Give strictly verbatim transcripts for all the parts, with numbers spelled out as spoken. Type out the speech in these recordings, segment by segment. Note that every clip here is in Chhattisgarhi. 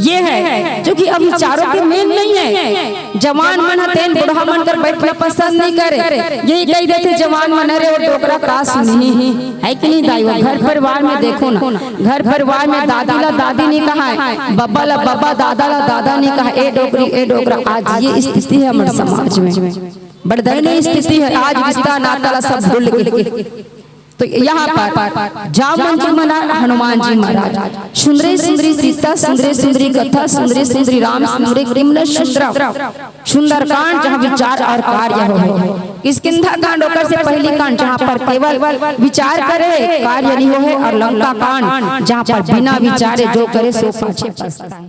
ये है, क्योंकि अभी चारों के मेल नहीं है। जवान मन ह तेन बुढ़ा मन कर बैठना पसंद नहीं करे, यही कही देथे जवान मन, "अरे वो डोकरा का सुनही," है कि नहीं दाई? वो घर परिवार में देखो ना, घर परिवार में दादी ला दादी नहीं कहा है, बब्बा ला बब्बा, दादा ला दादा नहीं कहा, "ए डोकरी, ए डोकरा।" आज ये स्थिति है हमारे समाज में, बड़ दयनीय स्थिति है। आज रिश्ता नाता ला सब भूल के तो यहाँ पर जामवंत जी महाराज, हनुमान जी महाराज, सुंदरी सुंदरी सीता, सुंदरी सुंदरी कथा, सुंदरी सुंदरी राम, सुंदरी किम न सुंदरम, सुंदरकांड जहाँ विचार और कार्य हो। किष्किंधा कांड ओकर से पहली कांड, जहाँ पर केवल विचार करे, कार्य नहीं हो, और लंका कांड जहाँ पर बिना विचारे जो करे सो पाछे पछताए।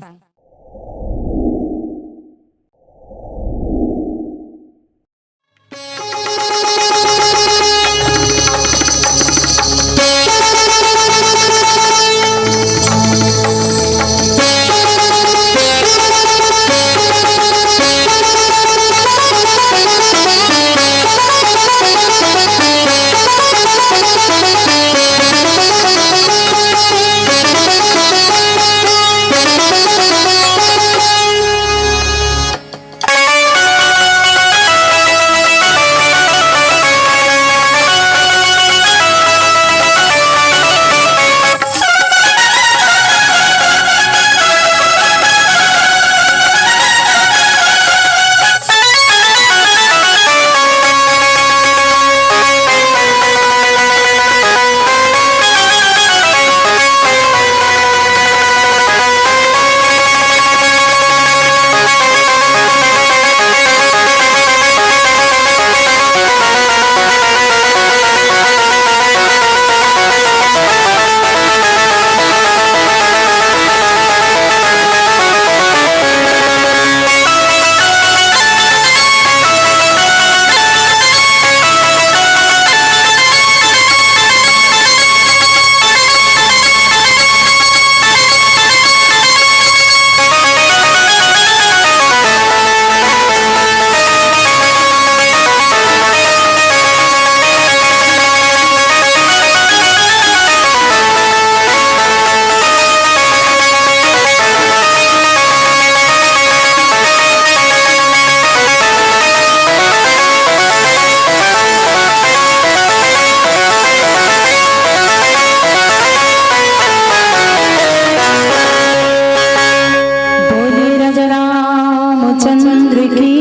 बोले राजा रामचंद्र की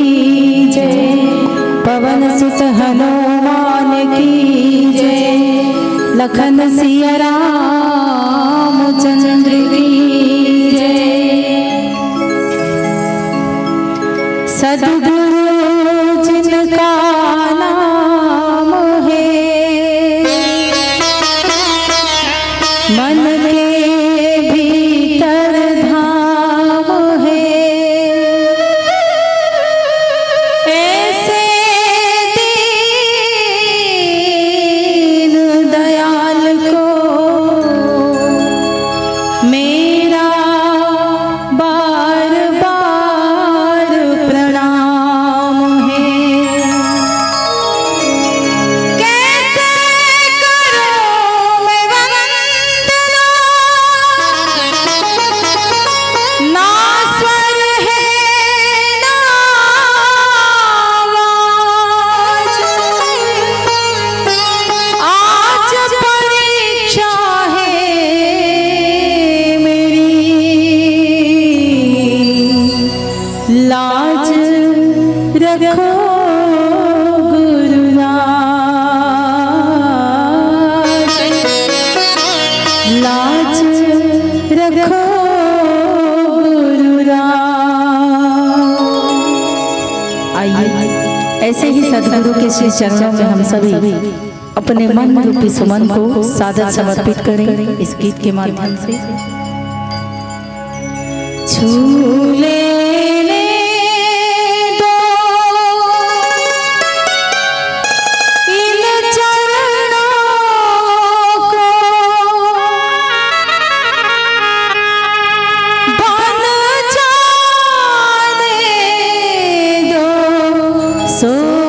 जय, पवन सुत हनुमान की जय, लखन सिया रामचंद्र की जय। सतगुरु जिनका नाम है, मन के भीतर धाम है। ऐसे दीन दयाल को मेरा बार बार प्रणाम है। कैसे करूं मैं वंदना, ना स्वर है ना आवाज। आज परीक्षा है मेरी, लाज रखो गुरुराज, लाज रखो गुरुराज। आइए, ऐसे ही सदगुरु के श्री चरणों में हम सभी अपने मन रूपी सुमन को सादर समर्पित करें इस गीत के माध्यम से। छू लेने दो इन चरणों को, बन जाने दो सोना।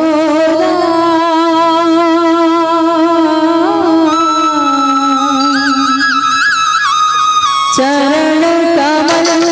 चरण कमल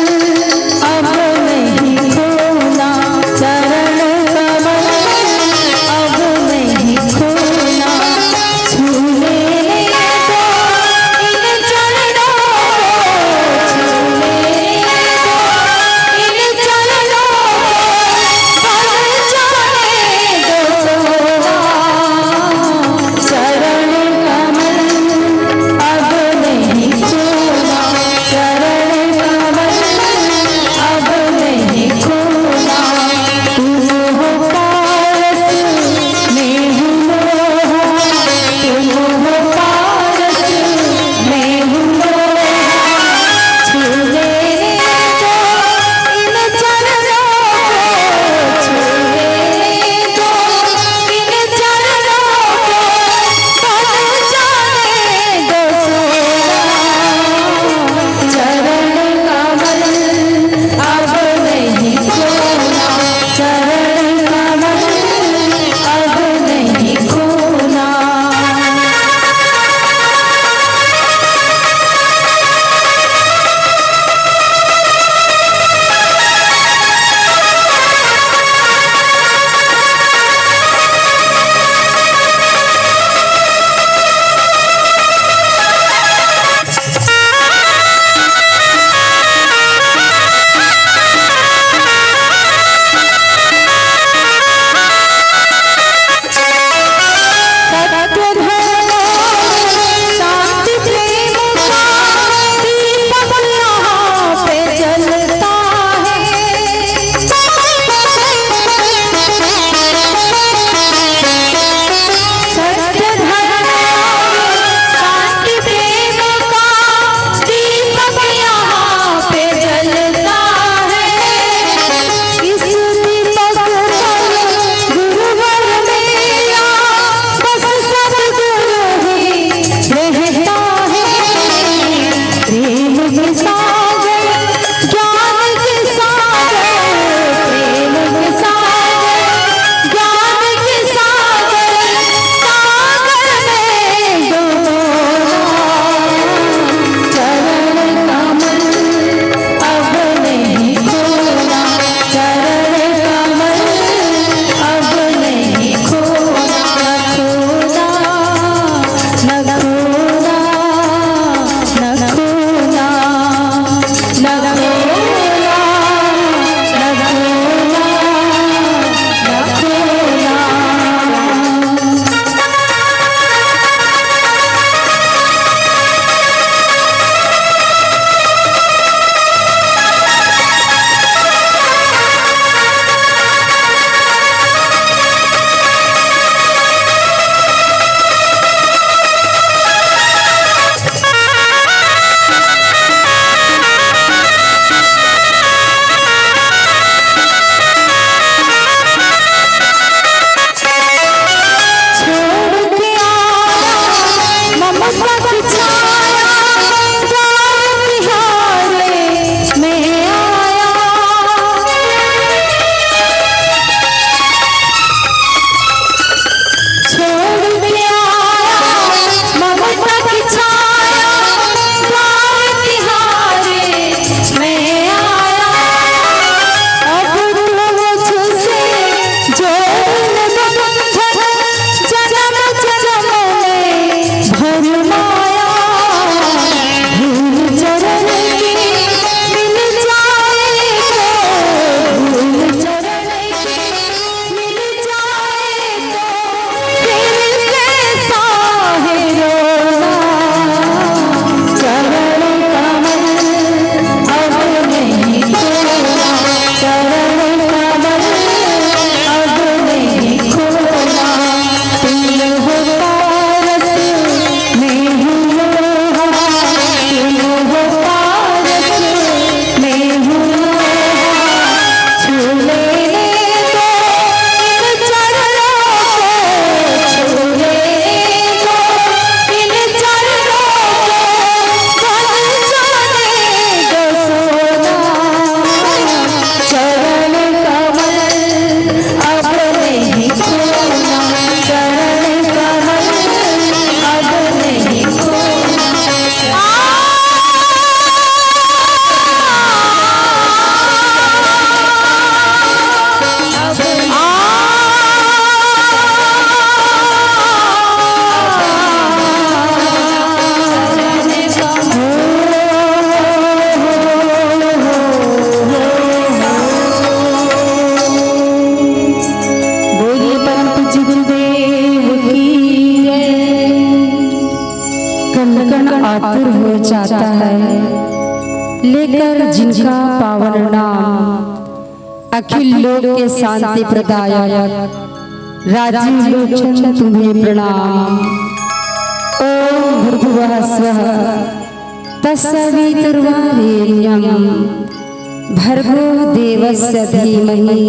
जाता है, लेकर जिनका पावन नाम, अखिल लोक के शांति प्रदायक, राजीव लोचन तुम्हें प्रणाम। ओम भूर्भुवः स्वः तत्सवितुर्वरेण्यं भर्गो देवस्य धीमहि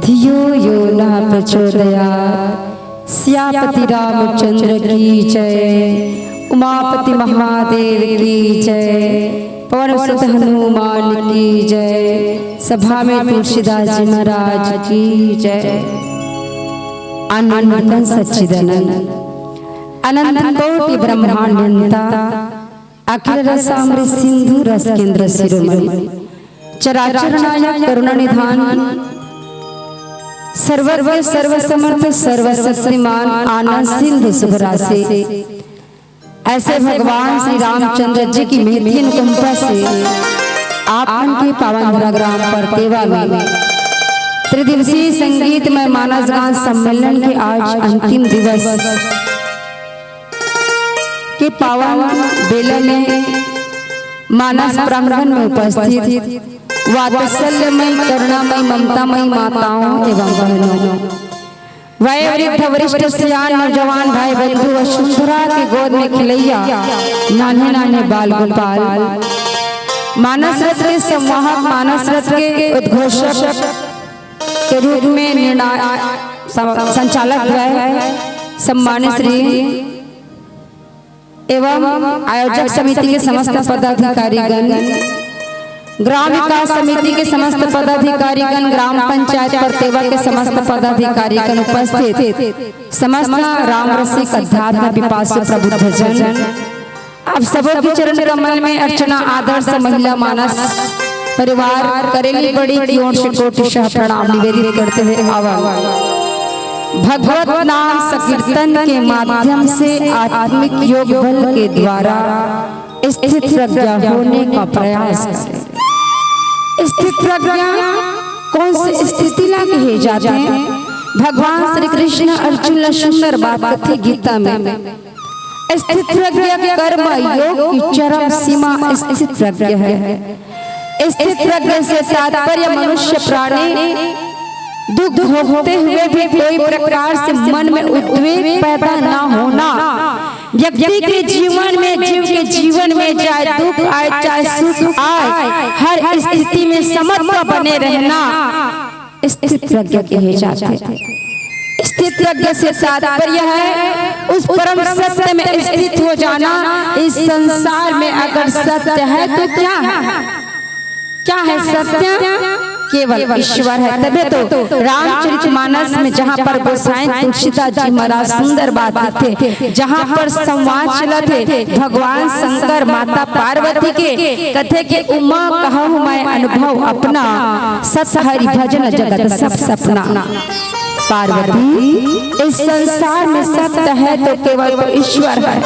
धियो यो नः प्रचोदयात्। सियापति रामचंद्र की जय, उमापति महादेव की जय, पवन सुत हनुमान की जय, सभा में तुलसीदास जी महाराज की जय। आनंद घन सच्चिदानंद, अनंत कोटि ब्रह्मांड नियंता, अखिल रसामृत सिंधु रस केंद्र शिरोमणि, चराचर नायक करुणा निधान, सर्वज्ञ सर्वसमर्थ सर्वशक्तिमान आनंद सिंधु शुभ राशि, ऐसे भगवान श्री रामचंद्र जी की महती अनुकंपा से आप मन के पावन धरा ग्राम परतेवा में त्रिदिवसीय संगीतमय मानस गान सम्मेलन के आज अंतिम दिवस के पावन बेला में मानस प्रांगण में उपस्थित वात्सल्यमय, करुणामय, ममतामय माताओं एवं बहनों, वयोवृद्ध, वरिष्ठ, सियान, नौजवान, भाई, बंधु, वसुंधरा के गोद में खिलैया नान्हे नान्हे बाल गोपाल, मानस रथ के संवाहक, मानस रथ के उद्घोषक के रूप में निर्णा-, सं-, संचालक द्वय, सम्मानित श्री एवं आयोजक समिति के समस्त पदाधिकारीगण, ग्राम विकास समिति के समस्त पदाधिकारीगण, ग्राम पंचायत परतेवा के समस्त पदाधिकारीगण, उपस्थित समस्त राम रसिक अध्यात्म पिपासु प्रबुद्ध जन, आप सबों के चरण कमल में अर्चना आदर से महिला मानस परिवार करेली बड़ी की ओर से कोटि सह प्रणाम निवेदित करते हुए आवा। भगवत नाम संकीर्तन के माध्यम से आत्मिक योग बल के द्वारा स्थित प्रज्ञा होने का प्रयास करें। स्थित प्रज्ञा कौन सी स्थिति ला कहे जाते हैं? भगवान श्री कृष्ण अर्जुन ला सुंदर बात कथे गीता में, स्थित प्रज्ञा कर्म योग की चरम सीमा स्थित प्रज्ञा है। स्थित प्रज्ञा से तात्पर्य मनुष्य प्राणी दुख भोगते हुए भी कोई प्रकार से मन में उद्वेग पैदा ना होना, व्यक्ति के जीवन में, जीव के जीवन में चाहे दुख आए चाहे सुख आए, हर स्थिति में समत्व बने रहना स्थित प्रज्ञा कहे जाते हैं। स्थित प्रज्ञा से तात्पर्य है उस परम सत्य में स्थित हो जाना। इस संसार में अगर सत्य है तो क्या है? क्या है सत्य? केवल ईश्वर है। तबे तो रामचरित मानस में जहाँ पर गोसाई तुलसीदास जी महाराज सुंदर बात लिखे, जहाँ पर संवाद चलत हे भगवान शंकर माता पार्वती के, कथे कि उमा कहूँ मैं अनुभव अपना, सत हरि भजन जगत सब सपना। पार्वती, इस संसार में सत्य है तो केवल तो ईश्वर है,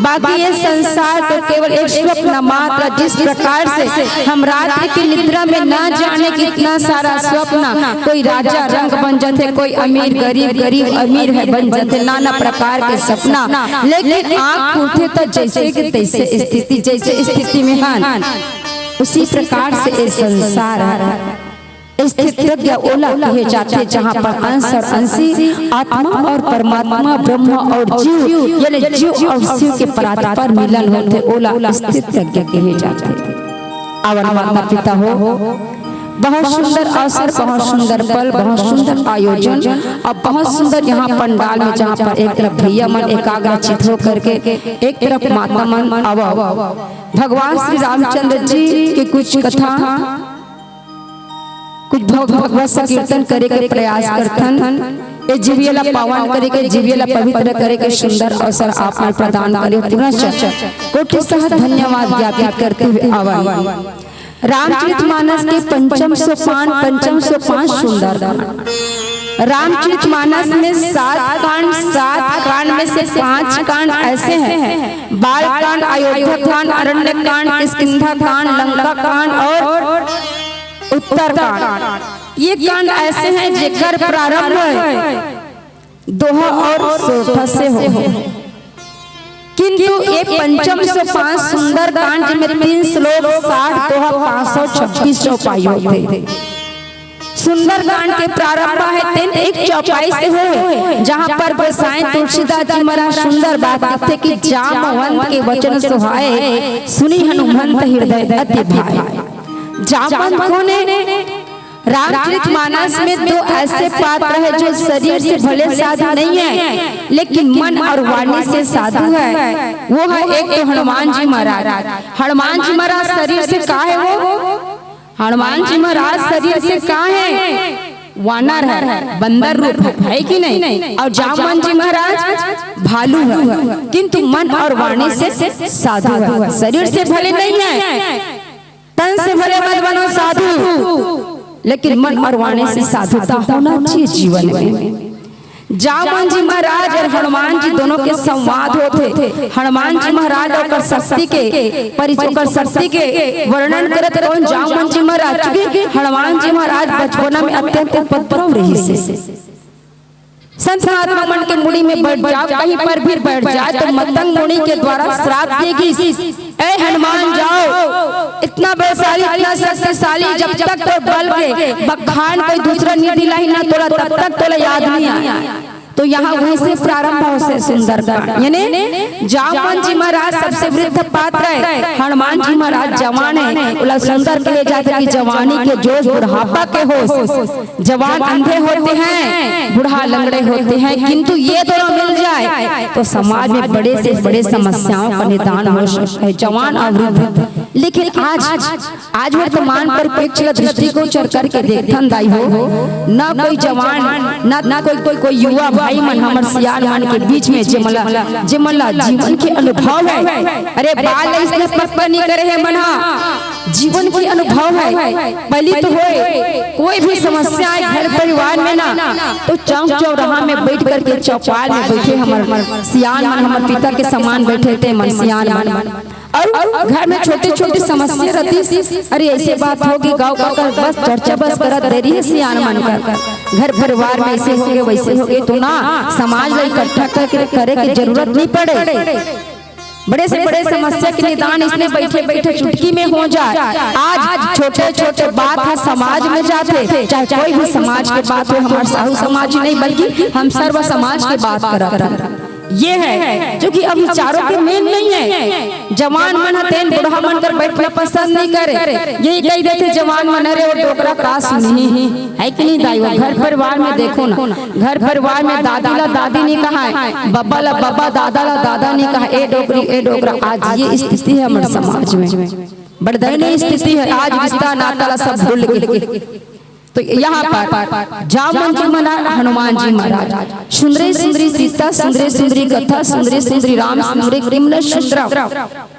बाकी ये संसार तो केवल एक स्वप्न मात्र। जिस प्रकार से हम रात्रि की निद्रा में ना जाने कितना सारा स्वप्न, कोई राजा रंक बन जाते, कोई अमीर गरीब, गरीब अमीर है बन जाते, नाना प्रकार के सपना, लेकिन आँख खुलते तो जैसे कि तैसे स्थिति, जैसे स्थिति में हन, उसी प्रकार से ये संसार है। स्थित प्रज्ञा ओला कहे जाथे, जहाँ पर अंश और अंशी आत्मा और परमात्मा, ब्रह्म और जीव, यानी जीव और शिव के परस्पर मिलन होथे, ओला स्थित प्रज्ञा कहे जाथे। आवन माता पिता हो, बहुत सुंदर अवसर, बहुत सुंदर पल, बहुत सुंदर आयोजन और बहुत सुंदर यहाँ पंडाल में, जहाँ पर एक तरफ भैया मन एकाग्र चित होकर के, एक तरफ माता मन। अब भगवान श्री रामचंद्र जी की कुछ कथा, कुछ भग-, भगवत संकीर्तन करे के प्रयास करथन। ए जीविया ला पावन करे के, जीविया ला पवित्र करे के सुंदर अवसर आप मन प्रदान करे। पुनश्च कोटि सह धन्यवाद ज्ञापित करते हुए आवन। रामचरित मानस के पंचम सोपान, पंचम सोपान सुंदरकांड। रामचरित मानस में सात कांड, सात कांड में से पांच कांड ऐसे हैं, बाल कांड, अयोध्या कांड, अरण्य कांड, किष्किंधा कांड, लंका कांड और उत्तर कांड। ये कांड ऐसे हैं जेकर प्रारंभ दोहा और सोरठा से हो। किंतु ये पंचम सोपान सुंदरकांड में तीन श्लोक साठ दोहा पाँच सौ छब्बीस चौपाई होथे। सुंदरकांड के प्रारंभ हे तेन एक चौपाई से होय, जहाँ पर गोसाई तुलसीदास जी महाराज सुंदर बात लिखथे कि जामवंत के वचन सुहाए, सुनि हनुमंत हृदय अति भाए। जामवंत कौन है? रामचरित मानस में दो ऐसे पात्र हैं जो शरीर से भले साधु नहीं है, लेकिन मन और वाणी से साधु है। वो है एक तो हनुमान जी महाराज। हनुमान जी महाराज शरीर से का है वो? हनुमान जी महाराज शरीर से का है? वानर है, बंदर रूप है, है कि नहीं? और जामवंत जी महाराज भालू है, किंतु मन और वाणी से साधु है। शरीर से भले नहीं है, तन से भले मत बनो साधु, लेकिन मन और वाणी से साधुता होना चाहिए जीवन में। जामवंत जी महाराज और हनुमान जी दोनों के संवाद होथे। हनुमान जी महाराज ओकर शक्ति के परिचय, ओकर शक्ति के वर्णन करत कौन? जामवंत जी महाराज। चूंकि हनुमान जी महाराज बचपना में अत्यंत उपद्रव रहिस हे। संत महात्मा मन के मुड़ी में बैठ जाओ, कहीं पर भी बैठ जाए तो मतंग मुनि के द्वारा श्राप दे गिस, "ए हनुमान, जाओ, इतना बलशाली, इतना शक्तिशाली, जब तक तोर बल के बखान कोई दूसरा नहीं दिलाही ना तोला, तब तक तोला याद नहीं आए।" तो यहाँ वहीं से प्रारंभ होथे सुंदरकांड। यानी जामवंत जी महाराज सबसे वृद्ध पात्र है, हनुमान जी महाराज जवान है। ओला सुंदर कहे जाथे कि जवानी के जोश, बुढ़ापा के होश। जवान अंधे होते हैं, बूढ़ा लंगड़े होते हैं, किंतु ये दोनों मिल जाए तो समाज में बड़े से बड़े समस्याओं का निदान हो सकता है, जवान और वृद्ध। लेकिन आज, आज वर्तमान परिप्रेक्ष्य ला दृष्टिगोचर करके देखथन दाई हो, ना कोई जवान, ना, ना कोई, कोई, कोई युवा भाई मन हमर सियान मन के बीच में जेमन ला, जेमन ला जीवन के अनुभव है। अरे बाल इसने पक्का नहीं करे हे मन हा, जीवन के अनुभव है। पहली तो होए, कोई भी समस्या आए घर परिवार में ना, तो चौक चौराहा में बैठ करके चौपाल में बैठे हमर सियान मन, हमर पिता के समान बैठे थे मन सियान मन। और घर में छोटे-छोटे समस्या रहती, अरे ऐसे बात होगे, गाँव का कर बस चर्चा बस करत देरी है सियान मन कर। घर परिवार में ऐसे होगे, वैसे होगे, तो ना समाज ला इकट्ठा करके करे के जरूरत नहीं पड़े। बड़े से बड़े समस्या के निदान इसने बैठे बैठे चुटकी में हो जाए। आज छोटे छोटे बात ह समाज में जाथे, चाहे कोई भी समाज के बात हो, हमार साहू समाज ही नहीं बल्कि हम सर्व समाज के बात करत हन। ये है जो कि अब विचारों के मेल नहीं है। जवान मन ह तेन बूढ़ा मन कर बैठना पसंद नहीं करे। यही कही देथे जवान मन, "अरे वो डोकरा का सुनही।" है कि नहीं दाई? वो घर परिवार में देखो ना, घर परिवार में दादी ला दादी नहीं कहा है, बब्बा ला बब्बा, दादा ला दादा नहीं कहा। ए डोकरी, ए डोकरा, आज ये स्थिति है हमारे समाज में, बड़ दयनीय स्थिति है। आज रिश्ता नाता ला सब भूल गए। तो यहाँ पर जामवंत जी महाराज, हनुमान जी महाराज, सुंदरी सुंदरी सीता, सुंदरी सुंदरी कथा, सुंदरी सुंदरी राम, सुंदरी कृष्ण सुंदर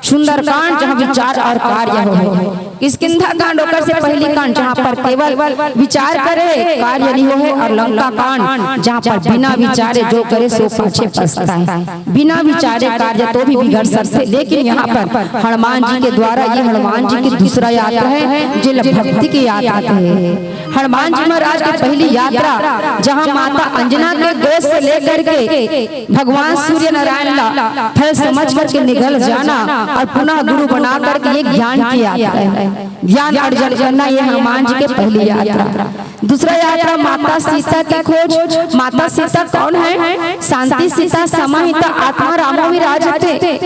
सुंदरकांड, जहाँ विचार और कार्य हो। किष्किंधा कांड ओकर से पहली कांड, जहाँ पर केवल विचार करे, कार्य नहीं हो है, और लंका कांड, जहाँ पर बिना विचारे जो करे सो पाछे पछता है। बिना विचारे कार्य तो भी बिगड़ सकते, लेकिन यहाँ पर हनुमान जी के द्वारा, ये हनुमान जी की दूसरा यात्रा है, जो भक्ति की यात्रा है। हनुमान जी महाराज की पहली यात्रा, जहाँ माता अंजना के गोद से लेकर के भगवान सूर्य नारायण ला फल समझ करके निगल जाना और पुनः गुरु बना करके ये ज्ञान की यात्रा है। ज्ञान अर्जन करना ये हनुमान जी के पहली यात्रा। दूसरा यात्रा माता सीता की खोज। माता सीता कौन है? शांति सीता समाहिता आत्मा रामो विराजते।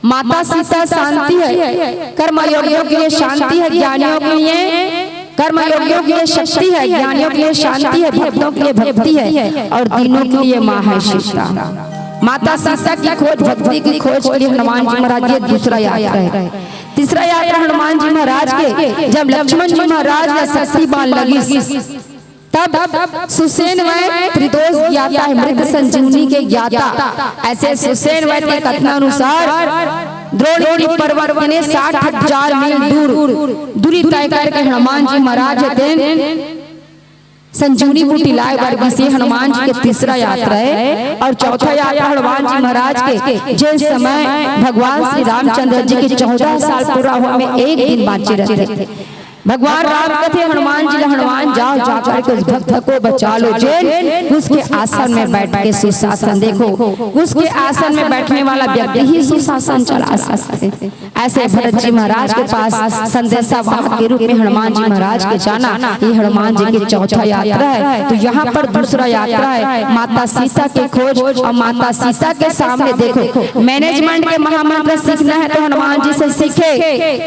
माता सीता शांति है, कर्मयोगियों के लिए शांति है, ज्ञानियों के लिए कर्मयोगियों के लिए शक्ति है, ज्ञानियों के लिए शांति है, भक्तों के लिए भक्ति है और दीनों के लिए माँ है सीता। माता सीता की खोज, भक्ति की खोज के लिए हनुमान जी महाराज, ये दूसरा यात्रा है। तीसरा यात्रा हनुमान जी महाराज के, जब लक्ष्मण जी महाराज ला शक्ति बाण लगिस, तब सुषेण वैद्य त्रिदोष ज्ञाता है, मृत संजीवनी के ज्ञाता। ऐसे सुषेण वैद्य के कथन अनुसार द्रोणगिरी पर्वत के ने साठ हजार मील दूर दूरी तय करके हनुमान जी महाराज तेन संजीवनी बूटी लाए बर गिस। ये हनुमान जी के तीसरा यात्रा है। और चौथा यात्रा हनुमान जी महाराज के, जिस समय भगवान श्री रामचंद्र जी के चौदह साल पूरा हुआ में एक दिन बाँचे रहते, भगवान राम कथे हनुमान जी ला, "हनुमान जाओ, जा करके उस भक्त को बचा लो, जेन कुश के आसन में बैठ के सुशासन।" देखो, कुश के आसन में बैठने वाला व्यक्ति ही सुशासन चला सकते हैं। ऐसे भरत जी महाराज के पास संदेशावाहक के रूप में हनुमान जी महाराज के जाना, ये हनुमान जी की चौथा यात्रा है। तो यहाँ पर दूसरा यात्रा है, माता सीता की खोज। और माता सीता के सामने देखो, मैनेजमेंट के महामंत्र सीखना है तो हनुमान जी से सीखे,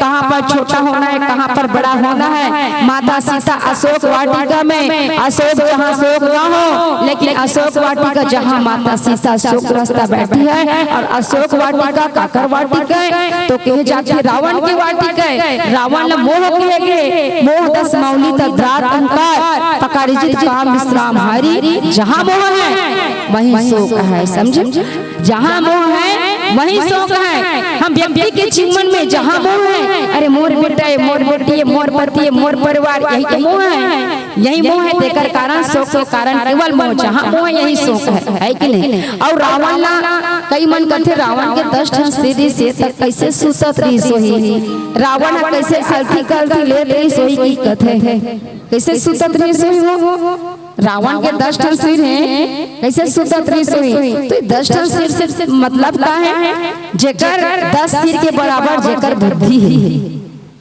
कहाँ पर छोटा होना है, कहाँ पर बड़ा होना है। माता सीता अशोक वाटिका में, अशोक जहाँ शोक ना हो, लेकिन अशोक वाटिका जहाँ माता सीता शोकग्रस्त बैठी है, और अशोक वाटिका काकर वाटिका है, तो कहे जाथे रावण की वाटिका है। रावण ल मोह कहे गे, मोह दस मौली तद्रात अंकार, पकड़िजित काम विश्राम हरि, जहाँ मोह है वहीं शोक है। समझे? जहाँ मोह है वहीं शोक है। हम व्यक्ति के जीवन में जहाँ मोह है, अरे मोर बेटा है, मोर बेटी है, मोर पति है, मोर परिवार, यही तो मोह है। यही मोह है, तेकर कारण शोक के कारण केवल मोह, जहाँ मोह यही शोक है, है कि नहीं? और रावण ला कई मन कथे रावण के दस ठन सिर से तक कैसे सुतत रहिस होही, रावण ह कैसे अलथी कलथी लेत रहिस होही की कथे, कैसे सुतत रहिस होही वो? रावण के दस ठन सिर है, कैसे सुतत रहिस होही? तो ये दस ठन सिर से मतलब का है? जेकर दस सिर के बराबर जेकर बुद्धि है,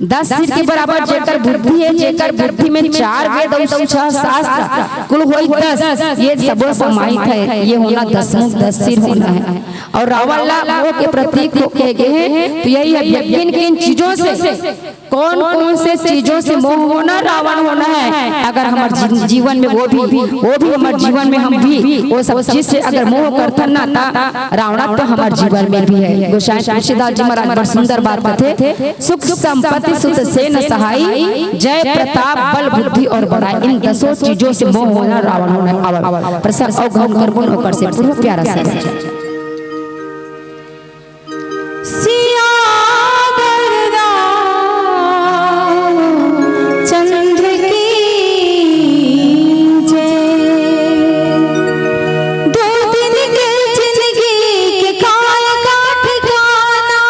दस सिर के बराबर जेकर बुद्धि है, जेकर बुद्धि में चार वेद और छह शास्त्र कुल होई दस, ये सबो समाहित है। ये होना दसमुख, दस सिर होना है। और रावण ला मोह के प्रतीक हो के गे है, तो यही है, किन किन चीजों से, कौन कौन से चीजों से मोह होना, रावण होना है। अगर हमारे जी-, जीवन में वो भी, वो भी हमारे जीवन में हम भी वो सब चीज से अगर मोह करथन ना, ता रावण तो हमारे जीवन में भी है। गोसाई तुलसीदास जी महाराज बड़ सुंदर बात कथे, सुख संपत्ति सुत सेन सहाई, जय प्रताप बल बुद्धि और बड़ाई, इन दसों चीजों से मोह होना, रावण होना। आवा, प्रसंग अवगहन करबो न ओकर से, बहुत प्यारा सा। सियावर रामचंद्र की जय। दो दिन के जिंदगी के काल का ठिकाना।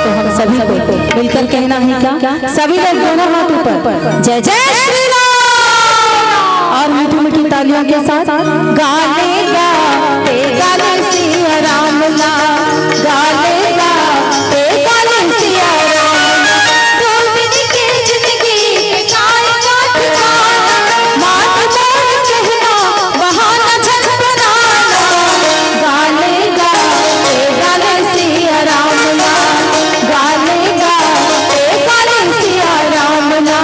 तो हम सभी को मिलकर कहना है क्या? सभी लोग दोनों हाथ ऊपर, जय जय श्री राम। और मीठी मीठी तालियों के साथ, गाले गा, ते गाले सिया राम ला, गाले गा, ते गाले सिया राम ला। दो दिन के जिंदगी के काल का ठिकाना, मात मोर कहना, बहाना झट बनाना। गाले गा, ते गाले सिया राम ला, गाले गा, ते गाले सिया राम ला।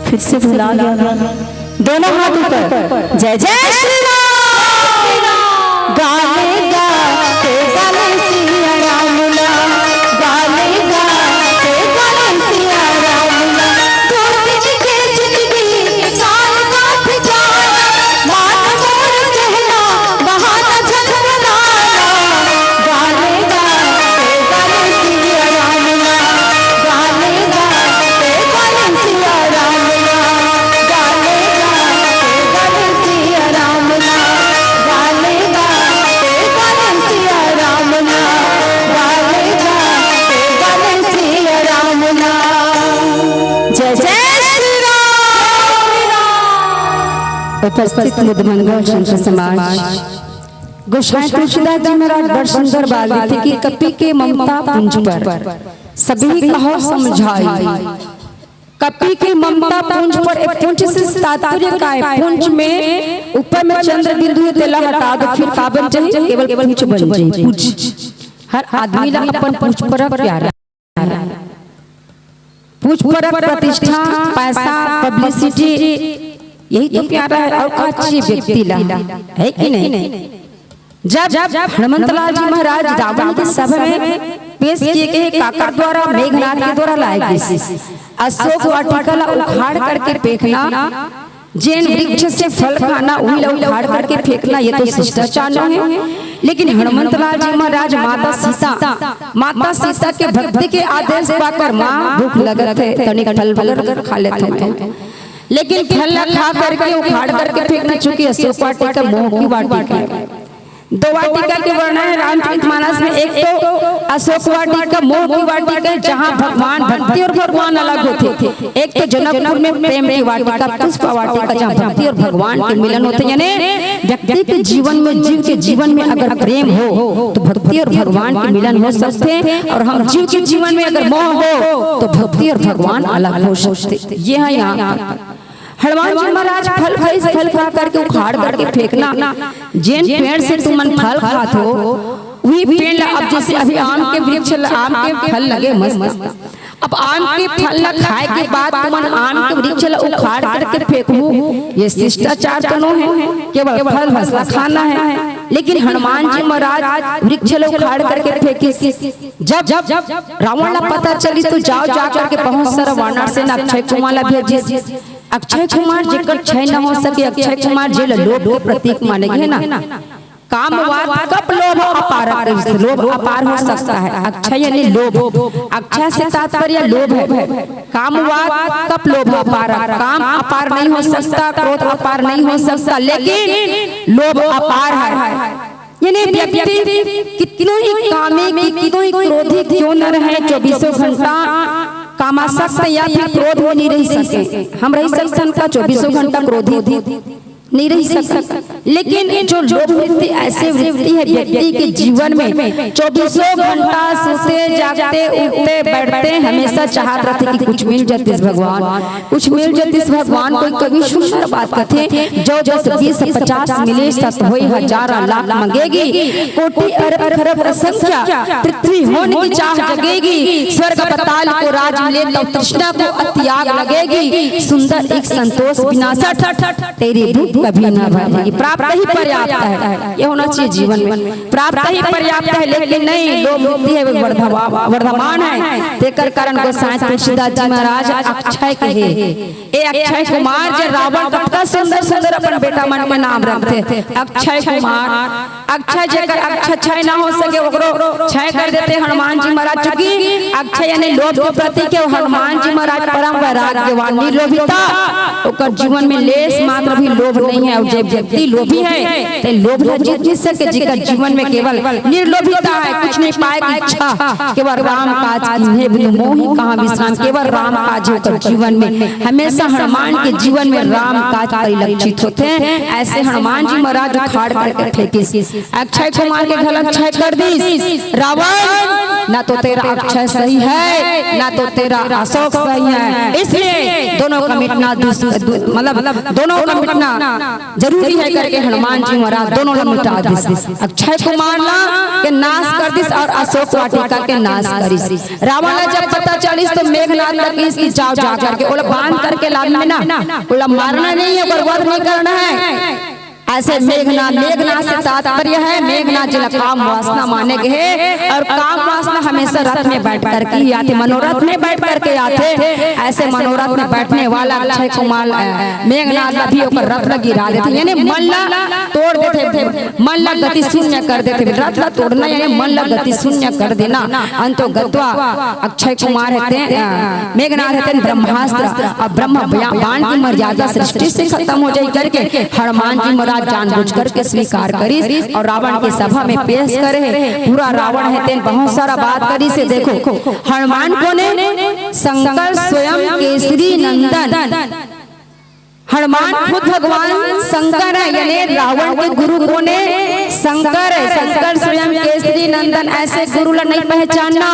फिर से भुला गया मैं। दोनों हाथ ऊपर। जय जय श्री राम। गाले गा के गाले सिया राम ला, गाले गा के गाले सिया राम ला। दो दिन के जिंदगी काल का ठिकाना, मान मोर कहना बहाना झंझनाना। गाले गा के गाले सिया राम ला, गाले गा के गाले सिया राम ला, गाले गा के गाले सिया राम ला, गाले गा के गाले सिया राम ला, गाले गा के गाले सिया राम ला। जय जय श्री राम। उपस्थित मुदमंगल संत समाज, गोसाई तुलसीदास जी महाराज बड़ सुंदर बात लिखी कि कपि के ममता पुंज पर, सभी कहो समझाई। कपि के ममता पुंज पर, ए पुंज से तात्पर्य का है? पुंज में ऊपर में चंद्र बिंदु है, तेला हटा दो, फिर का बन जाही? केवल पुंज बन जाही। पुंज। हर आदमी ला अपन पुंज पर प्यार है। पुंज पर प्रतिष्ठा, पैसा, पब्लिसिटी, यही तो प्यारा है। और का चाहिए व्यक्ति ला, है कि नहीं? जब हनुमंतलाल जी महाराज रावण के सभा में पेश किए गए, काकर द्वारा, मेघनाद के द्वारा लाए गए, अशोक वाटिका ला उखाड़ करके फेंकना, जेन वृक्ष से फल खाना, वही ला उखाड़ करके फेंकना, ये तो शिष्टाचार नो है। लेकिन हनुमंतलाल जी महाराज माता सीता, माता सीता के भक्ति के आदेश पाकर, "माँ, भूख लगत है, तनिक फल वगैरह खा लेते हैं।" लेकिन फल ला खा करके, उखाड़ करके फेंकना, चूंकि अशोक वाटिका मोह की वाटिका है। दो वाटिका के वर्णन है रामचरित मानस में। एक तो अशोक वाटिका मोह की वाटिका है, जहाँ भगवान, भक्ति और भगवान अलग होते। एक तो जनकपुर में प्रेम की वाटिका, पुष्प वाटिका, जहाँ भक्ति और भगवान के मिलन होते, यानी व्यक्ति के जीवन में, जीव के जीवन में अगर प्रेम हो तो भक्ति और भगवान के मिलन हो सकते हैं, और हम जीव के जीवन में अगर मोह हो तो भक्ति और भगवान अलग हो सकते। ये है यहाँ पर। हनुमान जी महाराज फल खाइस, फल खा करके उखाड़ करके फेंकना, जेन पेड़ से तुमन फल खात हो, वही पेड़ ला, अब जैसे अभी आम के वृक्ष ला, आम के फल लगे मस्त, अब आम के फल ला खाए के बाद तुमन आम के वृक्ष ला उखाड़ करके फेंकबू, ये शिष्टाचार तो नो है, केवल फल बस ला खाना है। लेकिन हनुमान जी महाराज वृक्ष ला उखाड़ करके फेंकिस। जब रावण ला पता चली तो जाओ, जा करके बहुत सारा वानर सेना अक्षय कुमार ला भेजिस। अक्षय कुमार जेकर क्षय न हो सके, अक्षय कुमार जेला लोभ के प्रतीक माने गे है ना, कामवात कप लोभ अपार, लोभ अपार हो सकता है। अक्षय यानी लोभ, अक्षय से तात्पर्य लोभ है। कामवात कप लोभ अपार, काम अपार नहीं हो सकता, क्रोध अपार नहीं हो सकता, लेकिन लोभ अपार है। यानी व्यक्ति कितनो ही कामी, कितनो ही क्रोधी क्यों न रहे, चौबीसों घंटा कामासक्त या फिर क्रोध में नहीं रह सके। हम रह सकते हैं का चौबीसों घंटा क्रोधी नहीं रह सकता, लेकिन जो लोभ वृत्ति ऐसे वृत्ति है व्यक्ति के जीवन में, चौबीसों घंटा सोते, जागते, उठते, बैठते, हमेशा चाहत रहते कि कुछ मिल जातिस भगवान, कुछ मिल जातिस भगवान। कोई कवि सुंदर बात कथे, "जो जस बीस पचास मिले, सत होई हजार लाख मंगेगी, कोटि अरब खरब असंख्या, पृथ्वी होन की चाह जगेगी, स्वर्ग पताल को राज मिले, तब तृष्णा को अति आग लगेगी, सुंदर एक संतोष बिना सठ, तेरी भूख कभी ना भरेगी।" प्राप्त ही पर्याप्त है, ये होना चाहिए जीवन में, प्राप्त ही पर्याप्त है। लेकिन नहीं, लोभ वृत्ति है, वो वर्धवा-, वर्धमान है। तेकर कारण गोसाई तुलसीदास जी महाराज अक्षय कहे, "ए अक्षय कुमार।" जे रावण कतका सुंदर सुंदर अपन बेटा मन के नाम रखथे, अक्षय कुमार, अक्षय, जेकर अक्षय क्षय ना हो सके, ओकरो क्षय कर देते हनुमान जी महाराज। चूंकि अक्षय यानी लोभ के प्रतीक है, हनुमान जी महाराज परम वैराग्यवान, निर्लोभिता, ओकर जीवन में लेस मात्र भी लोभ नहीं है। और जे व्यक्ति लोभी है, ते लोभ ला जीत नहीं सके। जेकर जीवन में केवल निर्लोभिता है, कुछ नहीं पाए की इच्छा, केवल राम काज कीन्हे बिनु मोहि कहाँ विश्राम, केवल राम काज है ओकर जीवन में। हमेशा हनुमान के जीवन में राम काज परिलक्षित होते हैं। ऐसे हनुमान जी महाराज उखाड़ करके फेंकिस, अक्षय कुमार के घलक क्षय कर दिस। रावण ना तो तेरा अक्षय सही है, ना तो तेरा अशोक सही है, इसलिए दोनों का मिटना दुस-, दु-, मतलब दोनों का मिटना जरूरी है करके हनुमान जी महाराज दोनों ला मिटा दिस। अक्षय कुमार ला के नाश कर दिस और अशोक वाटिका के नाश करिस। रावण ला जब पता चलिस तो मेघनाथ ला कहिस कि जाओ, जा करके ओला बांध करके लान में ना, ओला मारना नहीं है, ओकर वध नहीं करना है। ऐसे मेघनाथ, मेघनाथ से तात्पर्य है मेघनाथ जी ला काम वासना माने के है, और काम वासना हमेशा रथ में बैठ करके ही आथे, मनोरथ में बैठ करके आथे। ऐसे मनोरथ में बैठने वाला अक्षय कुमार, अ, मेघनाथ ला भी ओकर रथ ला गिरा देथे, यानी मन ला तोड़ देथे, मन ला गति शून्य कर देथे। रथ ला तोड़ना यानी मन ला गति शून्य कर देना। अंतो गत्वा अक्षय कुमार हे तेन, अ, मेघनाथ हे तेन ब्रह्मास्त्र, अब ब्रह्म बया-, बाण की मर्यादा सृष्टि से खत्म हो जाई करके हनुमान जी महाराज जानबूझ करके स्वीकार करिस और रावण के सभा में पेश करे हे। पूरा रावण हे तेन बहुत सारा बात करिस हे। देखो, हनुमान कोन हे? शंकर स्वयं केसरी नंदन। हनुमान खुद भगवान शंकर है, यानी रावण के गुरु कोन हे? शंकर है। शंकर स्वयं केसरी नंदन, ऐसे गुरु ला नहीं पहचानना।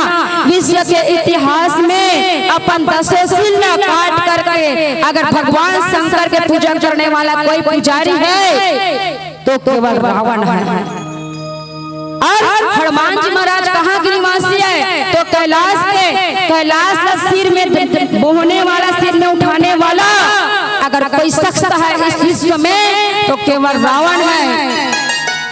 विश्व के इतिहास में अपन दसों सिर ला काट करके अगर भगवान शंकर के पूजा करने वाला कोई पुजारी है तो केवल रावण है। और हनुमान जी महाराज कहाँ के निवासी है? तो कैलाश के, कैलाश का सिर में द-, द-, बोहने वाला, सिर में उठाने वाला अगर कोई शख्स है इस विश्व में तो केवल रावण है।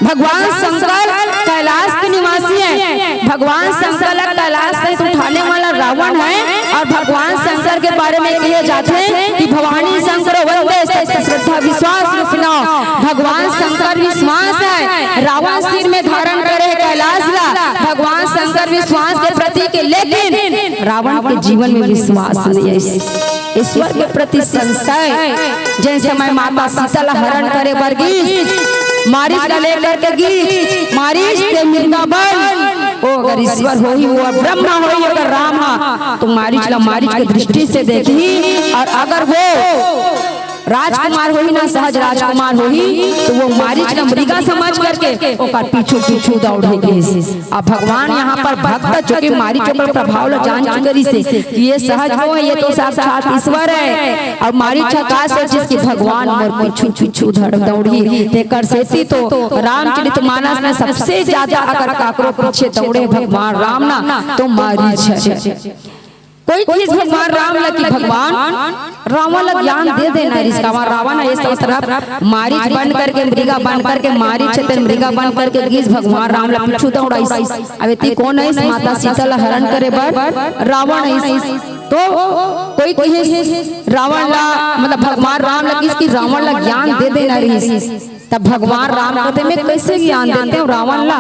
भगवान शंकर कैलाश के निवासी है। भगवान शंकर ला कैलाश से उठाने वाला रावण है। और भगवान शंकर के बारे में कहे जाथे कि भवानी शंकर वंदे सत श्रद्धा विश्वास रूपिणो। भगवान शंकर विश्वास है, रावण सिर में धारण करे कैलाश ला। भगवान शंकर विश्वास के प्रतीक हे, लेकिन रावण के जीवन में विश्वास नहीं है। ईश्वर के प्रति संशय। जैन समय माता सीता ला हरण करे बर गीस, मारीच ला लेकर के गीस, मारीच ते मृगा बन, ओ अगर ईश्वर होही, ओ ब्रह्मा होही, अगर राम हा, तो मारीच ला मारीच के दृष्टि से देखही, और अगर वो राजकुमार होही ना, सहज राजकुमार होही, तो वो मारीच ला मृगा समझ करके ओकर पीछू पीछू दौड़े गीस। अब भगवान यहाँ पर भक्त, चूंकि मारीच ओकर प्रभाव ला जान चुके रहिसे कि ये सहज वो है, ये तो साक्षात ईश्वर है, और मारीच का सोचिस कि भगवान मोर पीछू पीछू धड़ दौड़ही, तेकर सेती तो रामचरित मानस में सबसे ज्यादा अगर काकरो पीछे दौड़े भगवान राम ना, तो मारीच है। कोई कहिस भगवान राम ला कि भगवान, रावण ला ज्ञान दे देना रिहिस। काबर रावण हे, सब तरफ मारीच बन करके, मृगा बन करके, मारीच हे तेन मृगा बन करके गीस, भगवान राम ला पीछू दौड़ाइस। अब एती कोन आइस? माता सीता ला हरण करे बर रावण आइस। तो कोई कहिस रावण ला, मतलब भगवान राम ला कहिस कि रावण ला ज्ञान दे देना रिहिस। तब भगवान राम कथे, "मैं कैसे ज्ञान देते हूँ रावण ला?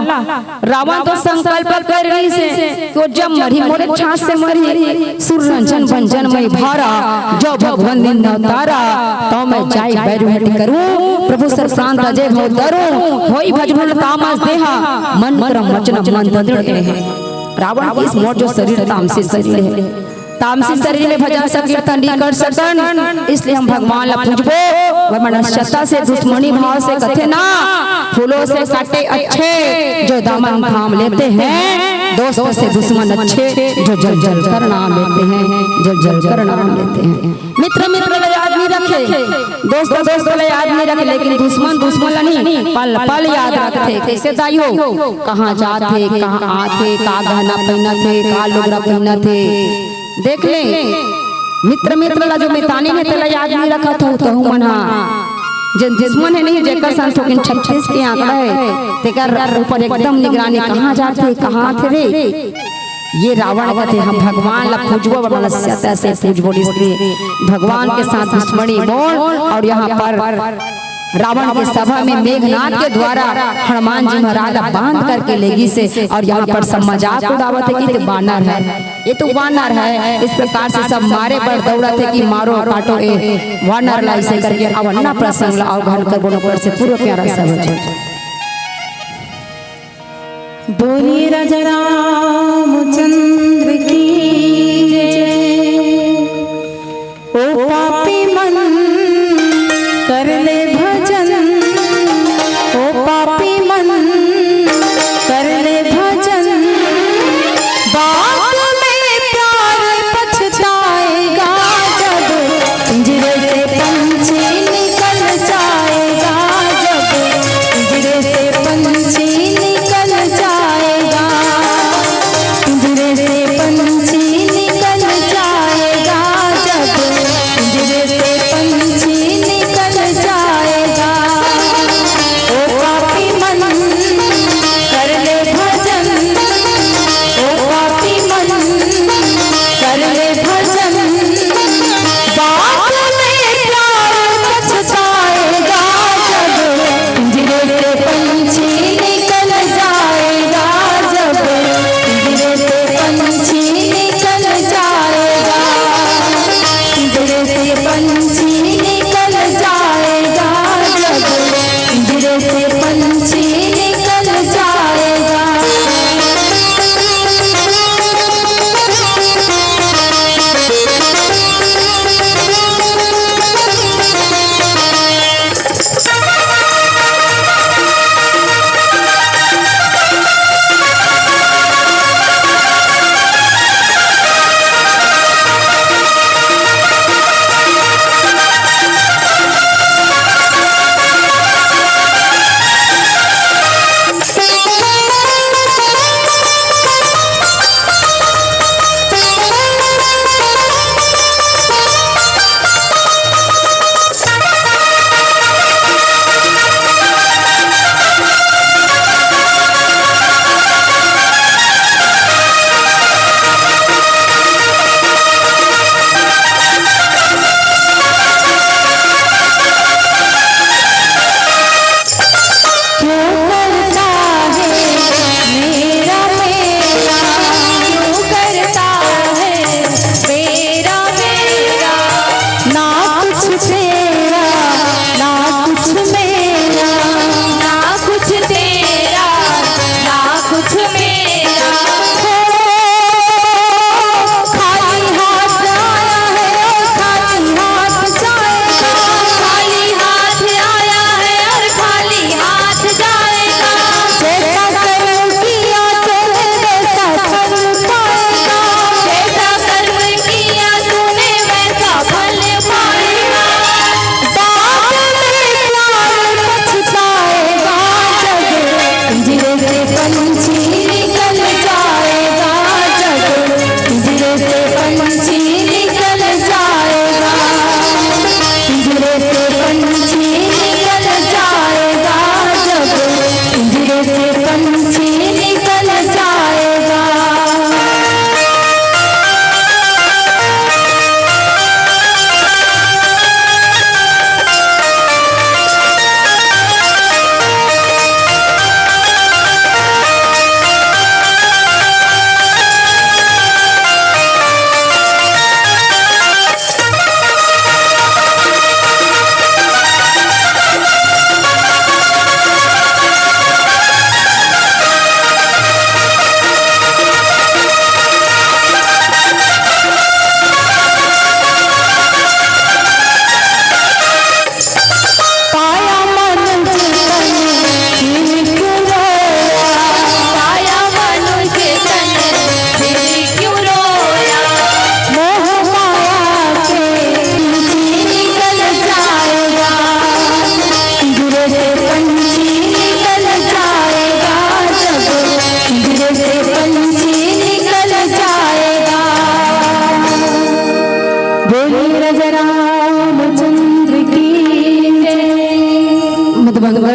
रावण तो संकल्प कर रहिसे कि वो जब मरही, मोरे छाछ से मरही। सुर रंजन भंजन मई भारा, जो भगवान दिन अवतारा। तो मैं जाई बैरुहट करूँ, प्रभु सर प्रांत अजय भव धरूँ। होई भजभुल तामस देहा, मन करम वचन मंत्र दृढ़ है।" रावण के इस मोर जो शरीर तामसी शरीर है, तामसी शरीर में भजन संकीर्तन नहीं कर सकन, इसलिए हम भगवान ला पूजबो। वह मनुष्यता से दुश्मनी भाव से कथे ना, फूलों से काटे अच्छे, जो दामन थाम लेते हैं। दोस्त से दुश्मन अच्छे, जो जल जल कर नाम लेते हैं, जल जल कर नाम लेते हैं। मित्र मित्र ला याद नहीं रखे, दोस्त दोस्त ला याद नहीं रखे, लेकिन दुश्मन दुश्मन ला नहीं, पल पल याद रखथे। कैसे दाई हो, कहाँ जाथे, कहाँ आथे, का गहना पहनथे, का लुगरा पहनथे, देख ले, मित्र मित्र ला जो मितानी हे, तेला याद नहीं रखत हो, तहू मन हा। जेन दुश्मन हे नहीं, जेकर संग थोकिन छत्तीस के आंकड़ा हे, तेकर ऊपर एकदम निगरानी, कहाँ जाथे, कहाँ आथे रे। ये रावण कथे, हम भगवान ला पूजबो, मनुष्यता से पूजबो, इसलिए भगवान के साथ दुश्मनी बोल। और यहाँ पर रावण के सभा में मेघनाद के द्वारा हनुमान जी महाराज ला बांध करके ले गीसे और यहाँ पर सब मजाक उड़ावत हे कि ते वानर हे, ये तो वानर हे। इस प्रकार से सब मारे बर दौड़त हे कि मारो काटो ए वानर ला, ऐसे करके अब अन्ना प्रसंग ला अउ घन कर बोलो कर से पूरा प्यारा सा भजन। बोलिए राजा रामचंद्र की जय। ओ पापी मन कर ले भजन, ओ पापी मन कर ले भजन।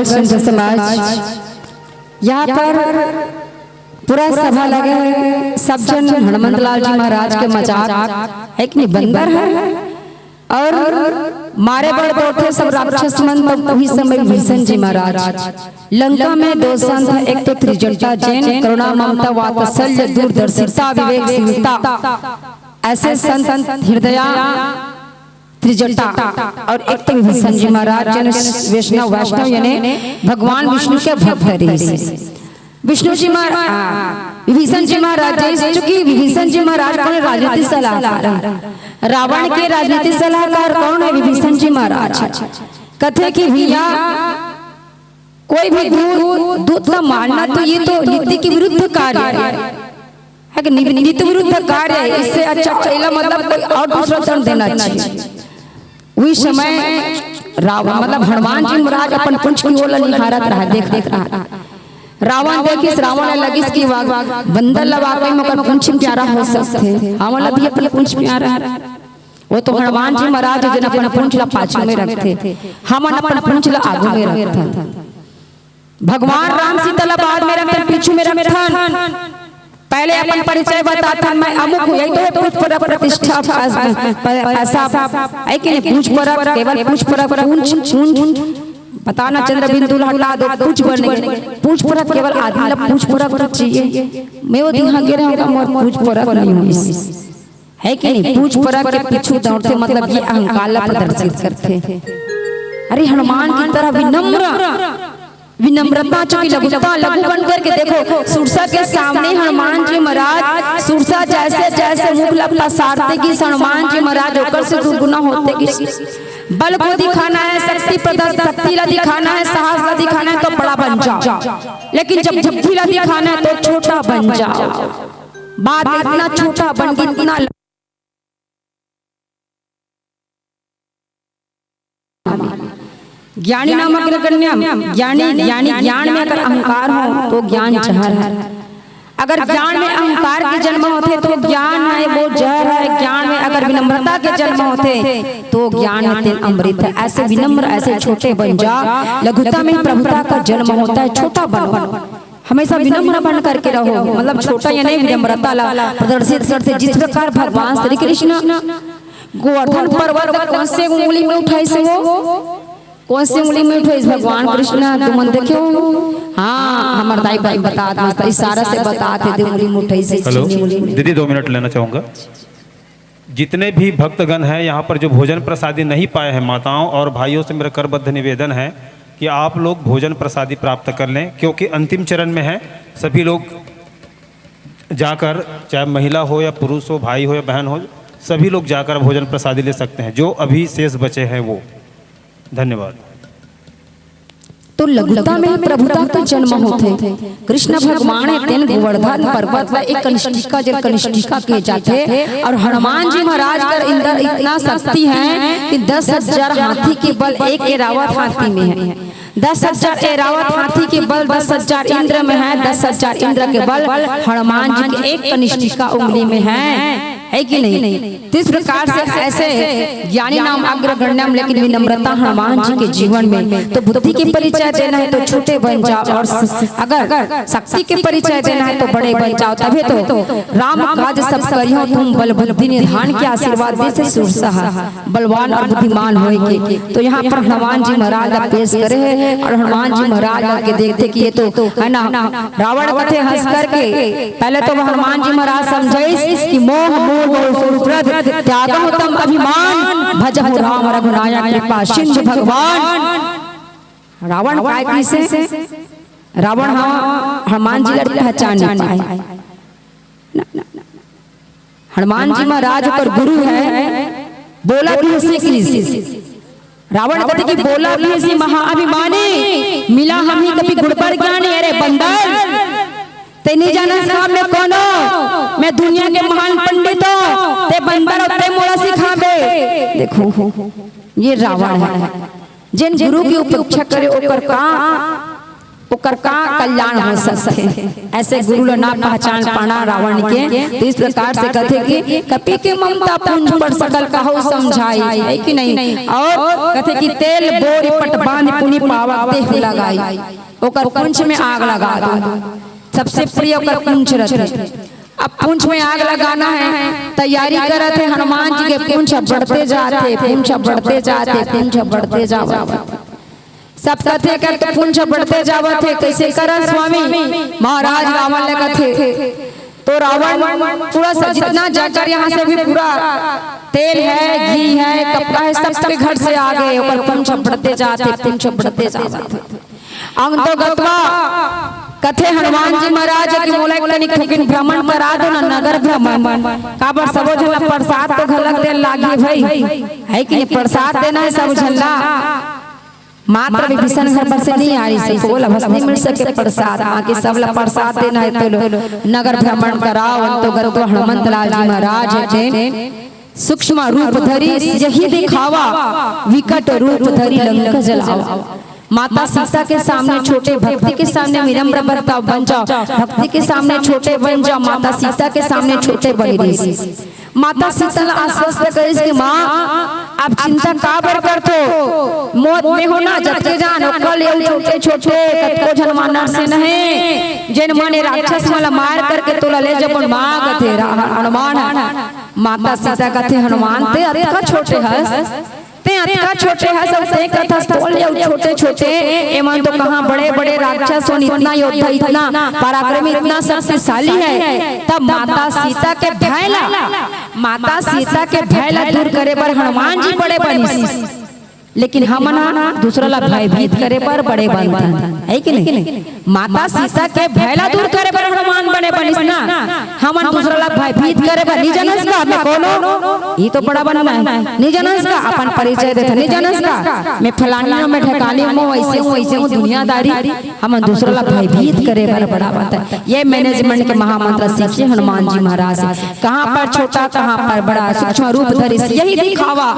संत समाज, यहाँ पर पूरा सभा लगे हे, सब झन हनुमंत लाल जी महाराज के मजाक, है कि नहीं, बंदर हे। और मारे बर दौड़थे सब राक्षस मन, तब उही समय विभीषण जी महाराज, लंका में दो संत, एक तो त्रिजटा जेन करुणा ममता वात्सल्य दूरदर्शिता विवेकशीलता, ऐसे संत हृदया त्रिजटा, और एक तो विभीषण जी महाराज जेन वैष्णव, वैष्णव यानी भगवान विष्णु के भक्त रहिस। विष्णु जी महाराज, विभीषण जी महाराज, जैसे चूंकि विभीषण जी महाराज कोन राजनीति सलाहकार हे, रावण के राजनीति सलाहकार कोन हे? विभीषण जी महाराज। कथे कि भैया, कोई भी दूत, दूत ला मारना तो ये तो नीति के विरुद्ध कार्य हे, है कि नहीं? नीति विरुद्ध कार्य हे, इससे अच्छा एला मतलब कोई और दूसरा दंड देना चाहिए। उही समय रावण, मतलब हनुमान जी महाराज अपन पूंछ के ओर निहारत रहा, देखत रहा। रावण देखिस, रावण ला लगिस कि वाह, बंदर ला वाकई में ओकर पूंछ प्यारा हो सकथे, हमन ला भी अपन पूंछ प्यारा हे। वो तो हनुमान जी महाराज जेन अपन पूंछ ला पाछू में रखथे, हमन अपन पूंछ ला आगू में रखथन। भगवान राम सीता ला बाद में रखथन, पीछू में रखथन। पहले अपन परिचय बताथन, मैं अमुक हूँ, यही तो हे पूछ परख प्रतिष्ठा, प-, प-, पैसा, है कि नहीं? पूछ परख, केवल पूछ परख, पूंछ, पूंछ, बताना चंद्र बिंदु ला हटा दो, पूछ बन गए। पूछ परख केवल आदमी ला पूछ परख चाहिए। मैं वो दिहा गे रहा हूँ, मोर पूछ परख नहीं होइस, है कि नहीं? पूछ परख के पीछू दौड़थे, मतलब ये अहंकार ला प्रदर्शित करथे। अरे हनुमान की तरह विनम्र, विनम्रता, चूंकि लघुता, लघु बन करके देखो, सुरसा के सामने हनुमान जी महाराज, सुरसा जैसे जैसे मुख ला पसारथे गिस हनुमान जी महाराज ओकर से दुगुना होथे गिस। बल को दिखाना है, शक्ति प्रदर्शन, शक्ति ला दिखाना है, साहस ला दिखाना है तो बड़ा बन जाओ, लेकिन जब बुद्धि ला दिखाना है तो छोटा बन जाओ। बात इतना छोटा बन गई, इतना ज्ञानी नाम अग्रगण्यम, ज्ञानी, ज्ञानी ज्ञान में अगर अहंकार हो तो ज्ञान जहर हे। अगर ज्ञान में अहंकार के जन्म होथे तो ज्ञान हे वो जहर हे, ज्ञान में अगर विनम्रता के जन्म होथे तो ज्ञान हे तेन अमृत हे। ऐसे विनम्र, ऐसे छोटे बन जा, लघुता में प्रभुता का जन्म होता है, छोटा बनो। हमेशा विनम्र बन करके रहो, मतलब छोटा या नहीं, विनम्रता ला प्रदर्शित करथे। जिस प्रकार भगवान श्री कृष्ण गोवर्धन पर्वत ला कोन से उंगली में उठाइस वो, कोन से उंगली में उठाइस भगवान कृष्ण, तुमन देखे हो? हाँ, हमर दाई भाई बतात, मस्त इशारा से बतात हे, दे उंगली में उठाइस हे, हेलो, छीनी उंगली में। दीदी, दो मिनट लेना चाहूँगा। जितने भी भक्तगण हैं, यहाँ पर जो भोजन प्रसादी नहीं पाए हैं, माताओं और भाइयों से मेरा करबद्ध निवेदन है कि आप लोग भोजन प्रसादी प्राप्त कर लें, क्योंकि अंतिम चरण में है। सभी लोग जाकर, चाहे महिला हो या पुरुष हो, भाई हो या बहन हो, सभी लोग जाकर भोजन प्रसादी ले सकते हैं, जो अभी शेष बचे हैं वो। धन्यवाद। तो लघुता में प्रभुता के जन्म होथे। कृष्ण भगवान हे तेन गोवर्धन पर्वत ला एक कनिष्ठिका, जेला कनिष्ठिका कहे जाथे, और हनुमान जी महाराज कर अंदर इतना शक्ति हे कि दस हजार हाथी के बल एक एरावत हाथी में हे। दस हजार एरावत हाथी के बल दस हजार इंद्र में हे, दस हजार इंद्र के बल हनुमान जी के एक कनिष्ठिका उंगली में हे, है कि नहीं? तो इस प्रकार से ऐसे ज्ञानी नाम अग्रगण्यम, लेकिन विनम्रता हनुमान जी के जीवन में। तो बुद्धि के परिचय देना है तो छोटे बन जाओ, और स-, अगर शक्ति के परिचय देना है तो बड़े बन जाओ। तभी तो राम काज सब करियो तुम बल बुद्धि निधान के आशीर्वाद दे से सुरसा बलवान और बुद्धिमान होए के। तो यहाँ पर हनुमान जी महाराज ला पेश करे हे, और हनुमान जी महाराज ला के देखथे कि ये तो है ना, रावण कथे हंस करके। पहले तो हनुमान जी महाराज समझाइस कि मोह मोह बहु सूर व्रत, त्यागहु तम अभिमान, भजहु राम रघुनायक कृपा सिंधु भगवान। रावण काय कइसे? रावण ह हनुमान जी ला पहचान नहीं पाए। हनुमान जी महाराज ओकर गुरु हे, बोला भी हंसी कृषि। रावण कथे कि बोला भी हंसी महाअभिमानी, मिला हम ही कभी गुण पर ज्ञानी। अरे बंदर, ते नहीं जाना सिखा मैं कौन हो? मैं दुनिया के महान पंडित हो, ते बंदर हो, ते मोला सिखाबे। देखो, ये रावण हे, जेन गुरु की उपेक्षा करे ओकर का ओकर का कल्याण हो सकथे? ऐसे गुरु ल ना पहचान पाना रावण के। तो इस प्रकार से कथे कि कपि के ममता पुंज पर सकल कहउ समझाई, है कि नहीं? और कथे कि तेल बोरि पट बांधि पुनि पावक देहु लगाई, ओकर पुंछ में आग लगा दो। सबसे प्रिय ओकर पुंछ रथे। अब पुंछ में आग लगाना है, तैयारी करत हे। हनुमान जी के पुंछ बढ़ते जात हे, पुंछ बढ़ते जात हे, पुंछ बढ़ते जावत हे। सब कथे कर तो पुंछ बढ़ते जावत हे, कैसे करन स्वामी? महाराज रावण ले कथे। तो रावण पूरा स-, जितना जाकर यहाँ से भी पूरा तेल है, घी है, कपड़ा है, सबके घर से आ गए, ओकर पुंछ बढ़ते जात हे, पुंछ बढ़ते जात हे। अंग तो गतवा कथे हनुमान जी महाराज कि मोला एक तनिक थोकिन भ्रमण करा दो ना, नगर भ्रमण। काबर सबो झन ला प्रसाद तो घलक दे लागी भाई, है कि नहीं? प्रसाद देना है सब झन ला। मात्र विभीषण घर पर से नहीं आ रही, सबको बोला बस नहीं मिल सके प्रसाद, बाकी सब ला प्रसाद देना है। तो लो, नगर भ्रमण कराओ। अंतो गतवा हनुमंत लाल जी महाराज हे तेन सूक्ष्म रूप धरी यही दिखावा, विकट रूप धरी लंक जलावा। माता सीता के सामने छोटे, भक्ति के सामने विनम्र बर्ताव बन जाओ, भक्ति के सामने छोटे बन जाओ, माता सीता के सामने छोटे बन रहिस। माता सीता ला आश्वस्त करिस कि माँ, आप चिंता काबर करथो? मोर में हो ना जतके जान ओकर ले छोटे छोटे कतको झन वानर सेना हे, जेन मन ए राक्षस मन ला मार करके तोला ले जबो माँ कथे रा-, हनुमान ह। माता सीता कथे हनुमान ते अतका छोटे हस, ते अतका छोटे हस, अउ ते कथस तोर ले अउ छोटे छोटे, एमन तो कहाँ बड़े बड़े राक्षस होन, इतना योद्धा, इतना पराक्रमी, इतना शक्तिशाली है। तब माता सीता के भय ला, माता सीता के भय ला दूर करे बर हनुमान जी बड़े बनिस, लेकिन हमन ह दूसरा ला भयभीत करे बर बड़े बनथन, है कि नहीं? माता सीता के भय ला दूर करे बर हनुमान बने बनिस ना, हमन दूसरा ला भयभीत करे बर। नी जानस का मैं कोन हो? ये तो बड़ा बनना है। नी जानस का? अपन परिचय देथे। नी जानस का मैं फलानी हूँ, मैं ढकानी हूँ, मैं वैसे हूँ, वैसे हूँ, दुनियादारी। हमन दूसरा ला भयभीत करे बर बड़ा बनथन। ये management के महामंत्र सीखे हनुमान जी महाराज से। कहाँ पर छोटा, कहाँ पर बड़ा, सूक्ष्म रूप धरिस यही दिखावा।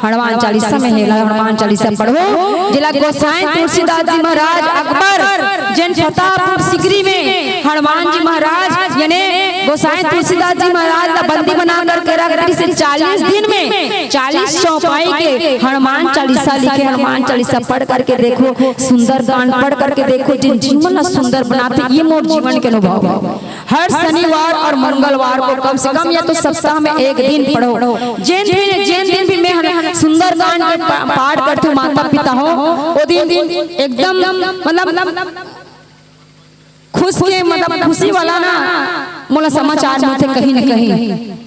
हनुमान चालीसा में हे, हनुमान चालीसा पढ़ो, जेला गोसाई तुलसीदास जी महाराज अकबर जेन फतेहपुर सीकरी में हनुमान जी महाराज यानी गोसाई तुलसीदास जी महाराज ला बंदी बना करके रख दिस हे चालीस दिन में, चालीस चौपाई के हनुमान चालीसा लिखे। हनुमान चालीसा पढ़ करके देखो, सुंदरकांड पढ़ करके देखो, जेन जीवन ला सुंदर बनाथे, ये मोर जीवन के अनुभव हे। हर शनिवार और मंगलवार को कम से कम या तो सप्ताह में एक दिन पढ़ो। जेन दिन, जेन दिन भी मैं हन-, सुंदरकांड के पा-, पाठ करथों माता पिता हो, वो दिन एकदम मतलब खुश के मतलब खुशी वाला ना मोला समाचार मिलथे कहीं न कहीं।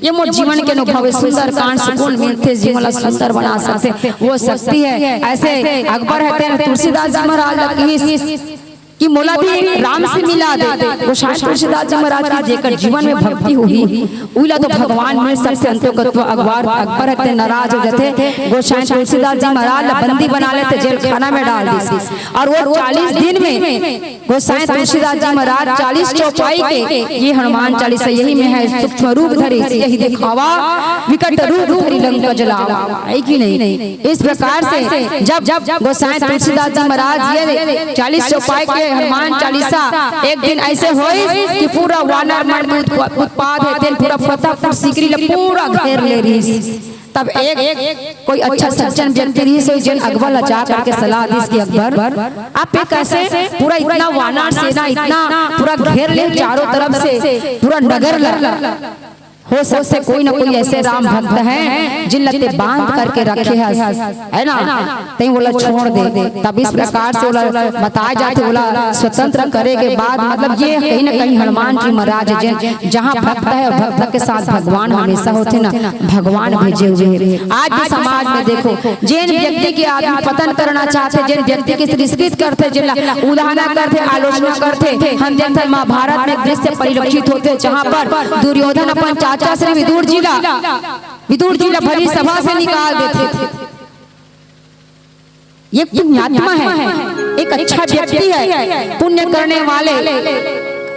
ये मोर जीवन के अनुभव हे, सुंदरकांड सुकून मिलथे, जीवन ला सुंदर बना सकथे, वो शक्ति है। ऐसे अकबर हे तेन तुलसीदास जी महाराज ला कहिस कि मोला भी राम से मिला दे। गोसाई तुलसीदास जी महाराज की जेकर जीवन में भक्ति होही, उही ला तो भगवान मिल सकथे। अंतो गतवा अकबर, अकबर हे तेन नाराज हो जाथे। गोसाई तुलसीदास जी महाराज ला बंदी बना लेथे, जेल खाना में डाल दिस। और वो चालीस दिन में गोसाई तुलसीदास जी महाराज चालीस चौपाई के ये हनुमान चालीसा यही में हे, सूक्ष्म रूप धरिस यही दिखावा, विकट रूप धरि लंक जलावा, है कि नहीं? इस प्रकार से जब, जब गोसाई तुलसीदास जी महाराज ये चालीस चौपाई के हनुमान चालीसा एक दिन ऐसे होइस कि पूरा वानर मन के उत्प-, उत्पाद हे तेन पूरा फतेहपुर सीकरी ला पूरा घेर ले रहिस। तब एक कोई अच्छा सज्जन व्यक्ति रहिस हे, जेन अकबर ला जा करके सलाह दिस कि अकबर, आप ये कैसे पूरा इतना वानर सेना इतना पूरा घेर ले चारों तरफ से पूरा नगर ला? हो सकथे कोई ना कोई ऐसे राम भक्त हे जिन ला ते बांध करके रखे हस, है ना, ते ओला छोड़ दे। तब इस प्रकार से ओला बताया जाथे, ओला स्वतंत्र करे के बाद मतलब ये कहीं ना कहीं हनुमान जी महाराज जेन जहाँ भक्त हे और भक्त के साथ भगवान हमेशा होथे ना, भगवान भेजे हुए हे। आज भी समाज में देखो, जेन व्यक्ति के आदमी पतन करना चाहथे, जेन व्यक्ति के तिरस्कृत करथे, जेन ला उलाहना करथे, आलोचना करथे, हम देखथन महाभारत में एक दृश्य परिलक्षित होथे, जहाँ पर दुर्योधन अपन चाचा श्री विदुर जी ला, विदुर जी ला भरी सभा से निकाल देथे। ये पुण्यात्मा हे, एक अच्छा व्यक्ति हे, पुण्य करने वाले,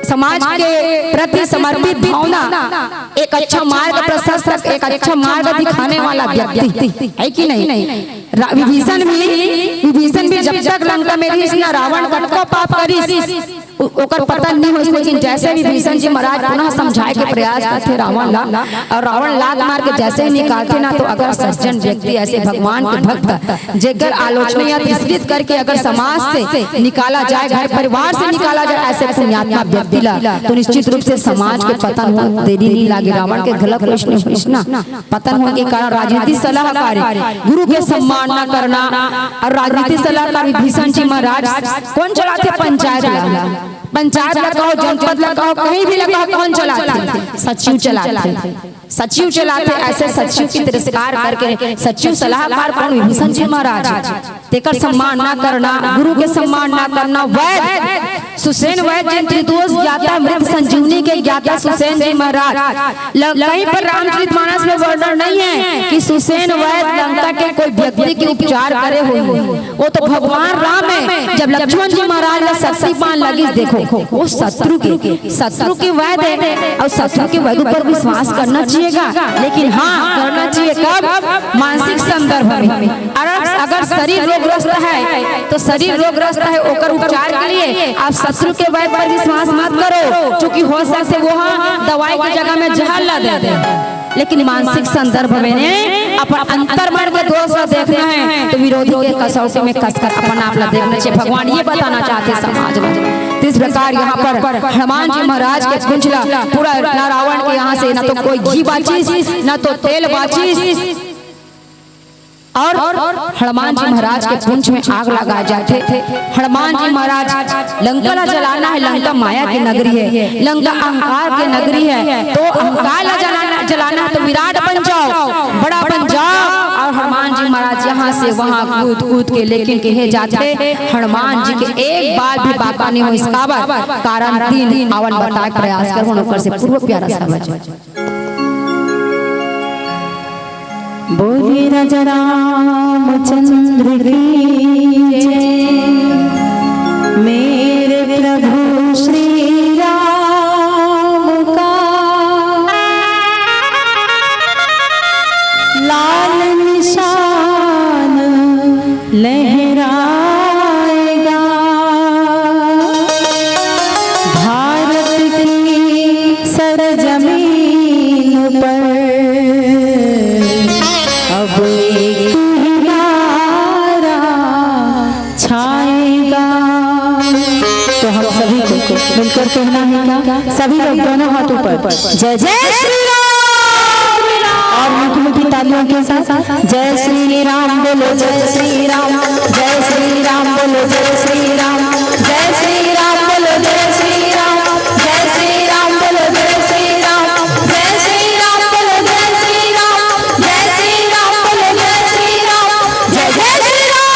समाज के प्रति समर्पित भावना, एक अच्छा मार्ग प्रशस्तक, एक अच्छा मार्ग दिखाने वाला व्यक्ति, है कि नहीं? रा-, विभीषण भी, विभीषण भी जब तक लंका में रहिस ना, रावण कतको पाप करिस, उ-, ओकर पतन नहीं होइस। लेकिन जैसे विभीषण जी महाराज पुनः समझाए के प्रयास करथे रावण ला, और रावण लात मार के जैसे ही निकालथे ना, तो अगर सज्जन व्यक्ति, ऐसे भगवान के भक्त, जेकर आलोचना या तिरस्कृत करके अगर समाज से निकाला जाए, घर परिवार से निकाला जाए ऐसे पुण्यात्मा व्यक्ति ला, तो निश्चित रूप से समाज के पतन हो देरी नहीं लागे। रावण के घलक वैसने होइस ना, पतन होए के कारण राजनीति सलाहकार, गुरु के सम्मान न करना, और राजनीति सलाहकार विभीषण जी महाराज कोन चलाथे? पंचायत ला। पंचायत ला कहो, जनपद ला कहो, कहीं भी ला कहो, कोन चलाथे? सचिव चलाथे। सचिव चलाथे। ऐसे सचिव की तिरस्कार करके, सचिव सलाहकार कोन? विभीषण जी महाराज। तेकर सम्मान ना करना, गुरु के सम्मान ना करना। वैद, सुषेण वैद, जिन त्रिदोष ज्ञाता, मृत संजीवनी के ज्ञाता सुषेण जी महाराज। ल-, कहीं पर रामचरित मानस में वर्णन नहीं है कि सुषेण वैद लंका के कोई व्यक्ति के उपचार करे हुए। वो तो भगवान राम है। जब लक्ष्मण जी महाराज ला शक्ति बाण लगिस, देखो, वो शत्रु के, शत्रु के वैद है, और शत्रु के वैद पर विश्वास करना चाहिएगा। लेकिन हाँ, करना चाहिए कब? मानसिक संदर्भ में। और अगर शरीर रोगग्रस्त है, तो शरीर रोगग्रस्त है, ओकर उपचार के लिए आप शत्रु के वैद पर विश्वास मत करो, क्योंकि हो सकथे वो दवाई के जगह में जहर ला दे दे। लेकिन मानसिक संदर्भ में ने अपन अंतर्मन के दोष ला देखना है, तो विरोधी के कसौटी में कसकर अपन आप ला देखना चाहिए। भगवान ये बताना चाहथे समाज में। तो इस प्रकार यहाँ पर हनुमान जी महाराज के कुंज ला पूरा ना रावण के यहाँ से ना तो कोई घी बाचिस, ना तो तेल बाचिस, और हनुमान जी महाराज के पूंछ में आग लगा जाथे। हनुमान जी महाराज, लंका ला जलाना है, लंका माया की नगरी है, लंका अहंकार की नगरी है, तो अहंकार ला जलाना, जलाना है तो विराट बन जाओ, बड़ा बन जाओ। और हनुमान जी महाराज यहाँ से वहाँ कूद कूद के, लेकिन कहे जाथे हनुमान जी के एक बाल भी बांका नहीं होइस। काबर? कारण तीन आवन बताए प्रयास कर, ओकर से पूर्व प्यारा समझ। बोले राजा रामचंद्र की जय, मेरे प्रभु श्री राम का लाल निशान लहराएगा। भारत की सरजमीन पर अब एक ही नारा छाएगा। तो हम सभी को मिलकर कहना है क्या? सभी लोग दोनों हाथों पर जय जय श्री राम। और मीठी मीठी तालियों के साथ जय श्री राम बोलो, जय श्री राम, जय श्री राम बोलो, जय श्री राम, जय श्री राम बोलो, जय श्री राम, जय श्री राम बोलो, जय श्री राम, जय श्री राम बोलो, जय श्री राम, जय श्री राम बोलो, जय श्री राम, जय जय श्री राम।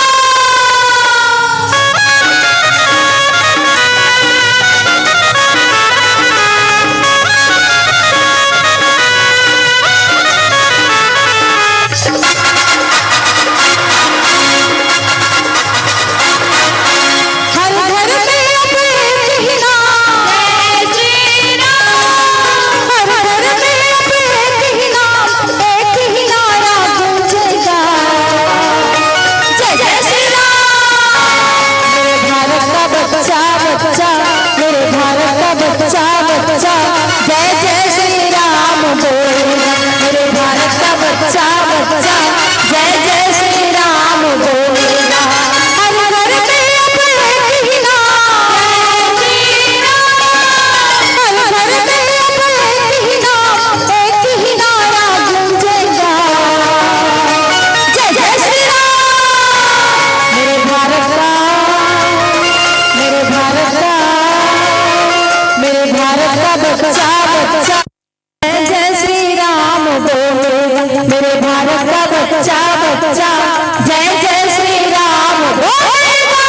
हर घर में अब एक ही नाम, हर घर में अब एक ही नाम, एक ही नारा गूंजेगा। जय जय श्री राम। मेरे भारत का बच्चा, बच्चा, मेरे भारत का बच्चा, बच्चा, जय जय श्री राम बोल। मेरे भारत का बच्चा, बच्चा, जय जय श्री राम बोल। हर घर में अब एक ही नाम, हर घर में अब एक ही नाम, एक ही नारा गूंजेगा। जय जय श्री राम। मेरे भारत का, मेरे भारत का, मेरे भारत का बच्चा, बच्चा, जय जय श्री राम बोलेगा। मेरे भारत का बच्चा, बच्चा, जय जय श्री राम बोलेगा।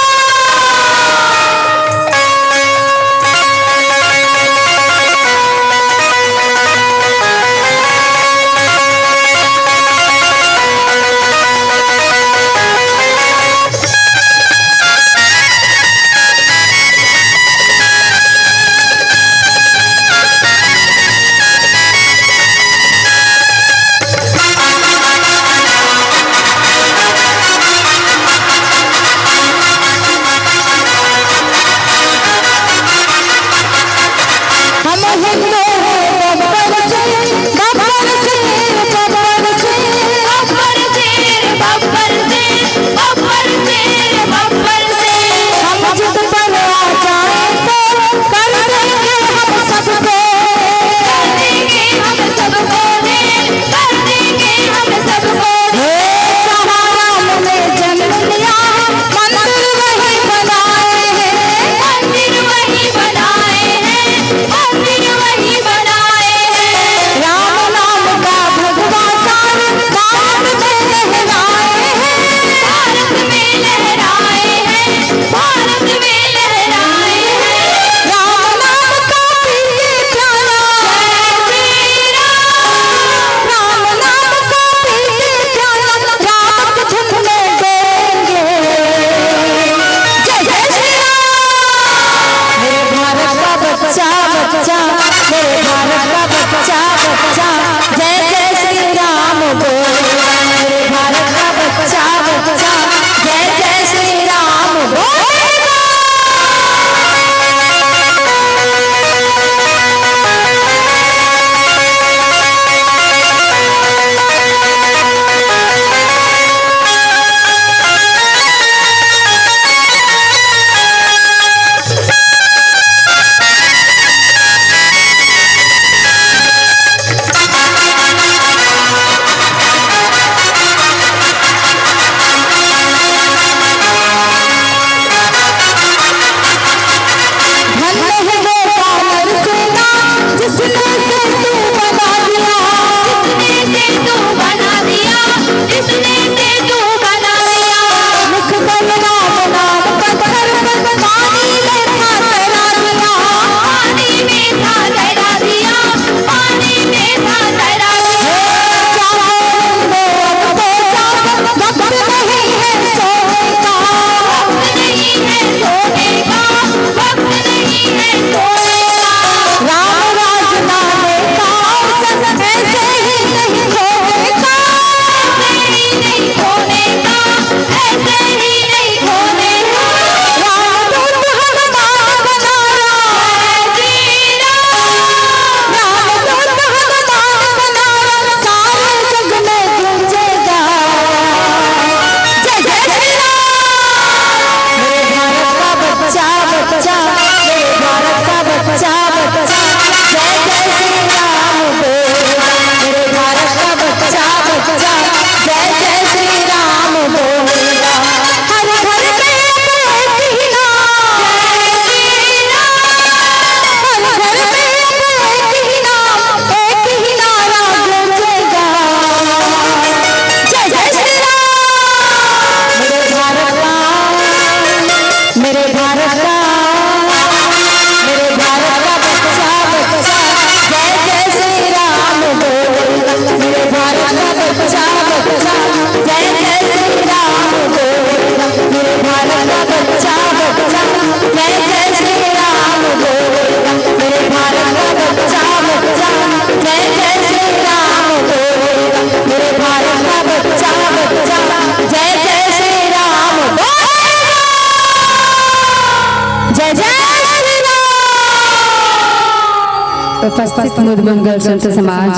उपस्थित मुदमंगल संत समाज,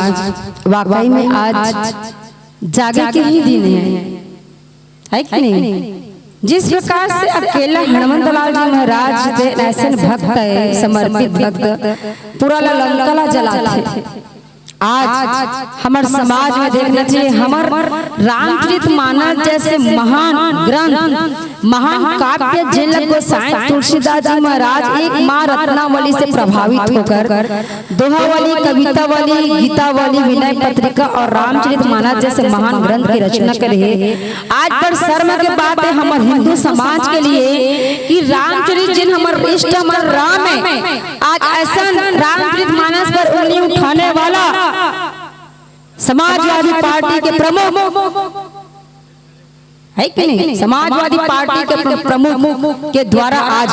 वाकई में आज जागे के ही दिन है, है कि नहीं? जिस प्रकार से अकेला हनुमंत लाल जी महाराज जे ऐसे भक्त है, समर्पित भक्त, पूरा ला लंका ला जलाथे। आज हमर समाज में देखना चाहिए, हमर रामचरित मानस जैसे महान ग्रंथ, महान काव्य, जेन ल गोसाई तुलसीदास जी महाराज एक माँ रत्नावली से प्रभावित होकर दोहावली, कवितावली, गीतावली, विनय पत्रिका और रामचरित मानस जैसे महान ग्रंथ की रचना करे हे। आज बड़ शर्म के बात है हमर हिंदू समाज के लिए कि रामचरित जिन हमर इष्ट हमर राम है, आज ऐसन रामचरित मानस पर उंगली उठाने वाला समाजवादी पार्टी के प्रमुख, है कि नहीं? समाजवादी पार्टी के प्र-, प्रमुख के द्वारा आज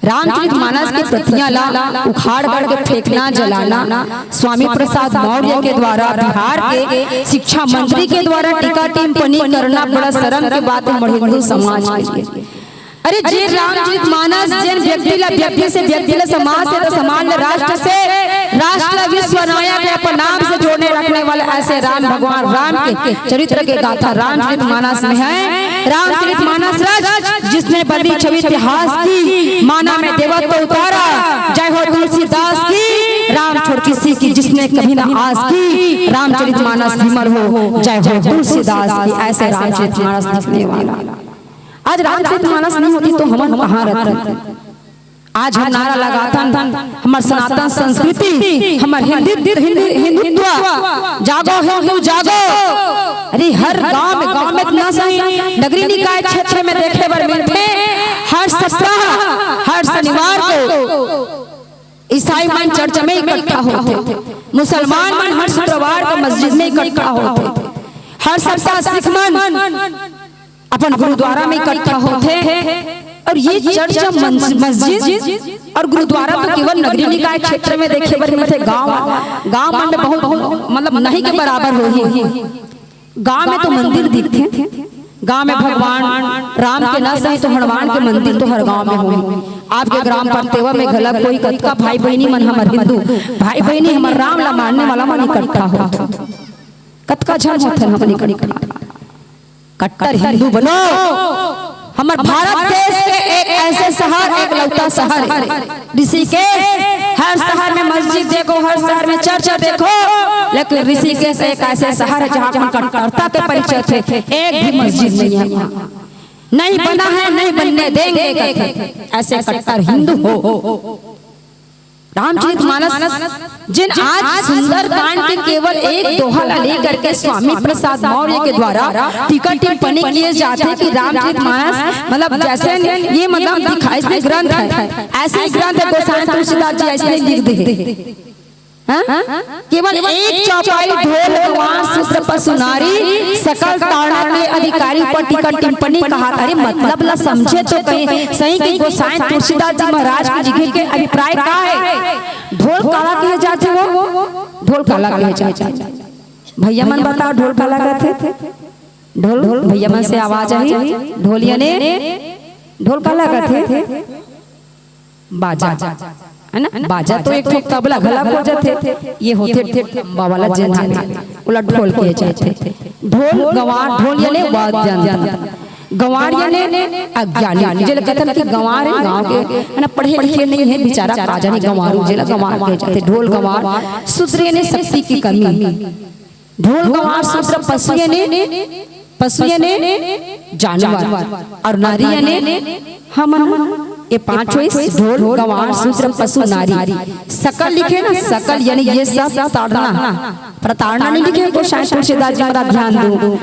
रामचरित मानस के प्रतियां ला उखाड़ करके फेंकना, जलाना, स्वामी प्रसाद मौर्य के द्वारा, बिहार के शिक्षा मंत्री के द्वारा टीका टिप्पणी करना बड़ा शर्म के बात है हमर हिंदू समाज के लिए। अरे, जे रामचरित मानस जेन व्यक्ति ला, व्यक्ति से व्यक्ति ला, समाज से तो समाज ला, राष्ट्र से राष्ट्र ला, विश्व नायक ला अपन नाम से जोड़ने रखने वाले ऐसे राम भगवान राम के चरित्र के गाथा रामचरित मानस में है। रामचरित मानस रच जिसने बदली छवि इतिहास की, माना में देवत्व उतारा। जय हो तुलसीदास की, राम छोड़ किसी की जिसने कभी ना आस की। रामचरित मानस विमल हो, जय हो तुलसीदास की। ऐसे रामचरित मानस लिखने वाला। आज रामचरित मानस नहीं होती तो हमन कहाँ रहतन? आज हम नारा लगाथन, हमर सनातन संस्कृति, हमर हिंदी, हिंदी, हिंदुत्व, जागो हिंदू जागो। अरे, हर गांव में, गांव में इतना सही, नगरीय निकाय क्षेत्र में देखे बर मिलथे, हर सप्ताह, हर शनिवार को ईसाई मन चर्च में इकट्ठा होथे, मुसलमान मन हर शुक्रवार को मस्जिद में इकट्ठा होथे, हर सप्ताह सिख मन अपन गुरुद्वारा में इकट्ठा होथे। और ये चर्च, मस-, मस्जिद और गुरुद्वारा तो केवल नगरीय निकाय क्षेत्र में देखे बर मिलथे। गांव, गांव मन में बहुत, मतलब, नहीं के बराबर होही। गांव में तो मंदिर दिखथे, गांव में भगवान राम के न सही तो हनुमान के मंदिर तो हर गांव में होही। आपके ग्राम परतेवा में घला कोई कतका भाई बहिनी मन हमर हिंदू भाई बहिनी, हमर राम ला मानने वाला मन इकट्ठा होथे। कतका झन होथे हमन इकट्ठा। कट्टर हिंदू बनो। हमर भारत देश के एक ऐसे शहर, एक लौता शहर है ऋषिकेश। हर शहर में मस्जिद देखो, हर शहर में चर्च देखो, लेकिन ऋषिकेश एक ऐसे शहर है जहाँ पर कट्टरता के परिचय थे। एक भी मस्जिद नहीं है वहाँ, नहीं बना है, नहीं बनने देंगे करके ऐसे कट्टर हिंदू हो। रामचरित मानस जिन आज सुंदरकांड के केवल एक दोहा ला लेकर के स्वामी प्रसाद मौर्य के द्वारा टीका टिप्पणी किए जाथे कि रामचरित मानस, मतलब, जैसे ये, मतलब, दिखाई दे ग्रंथ है, ऐसे ही ग्रंथ है, गोसाई तुलसीदास जी ऐसे ही लिख दे। हाँ? केवल एक चौपाई ढोल गंवार शूद्र पशु नारी सकल ताड़ना के अधिकारी पर टीका टिप्पणी कहा। अरे, मतलब ला समझे तो कहीं सही कि गोसाई तुलसीदास जी महाराज के लिखे के अभिप्राय का है? ढोल काला कहे जाथे वो? ढोल काला कहे जाथे? भैया मन बताओ, ढोल काला कहथे? ढोल, भैया मन से आवाज आही। ढोल याने, ढोल काला कहथे? बाजा, है ना? बाजा तो एक ठो तबला घला हो जाथे, ये होथे ठंबा वाला जेन होथे, ओला ढोल कहे जाथे। ढोल गंवार, ढोल याने वाद्य यंत्र, गंवार याने अज्ञानी, जेला कथन कि गंवार है गांव के, है ना, पढ़े लिखे नहीं है बेचारा, का जाने गंवार, जेला गंवार कहे जाथे। ढोल गंवार, शूद्र याने शक्ति की कमी। ढोल गंवार शूद्र पशु याने, पशु याने जानवर, और नारी याने हमन। ये पांच होइस, ढोल गंवार शूद्र पशु नारी। सकल लिखे ना, सकल याने ये सब ताड़ना, प्रताड़ना नहीं लिखे। गोसाई तुलसीदास जी महाराज ध्यान दो,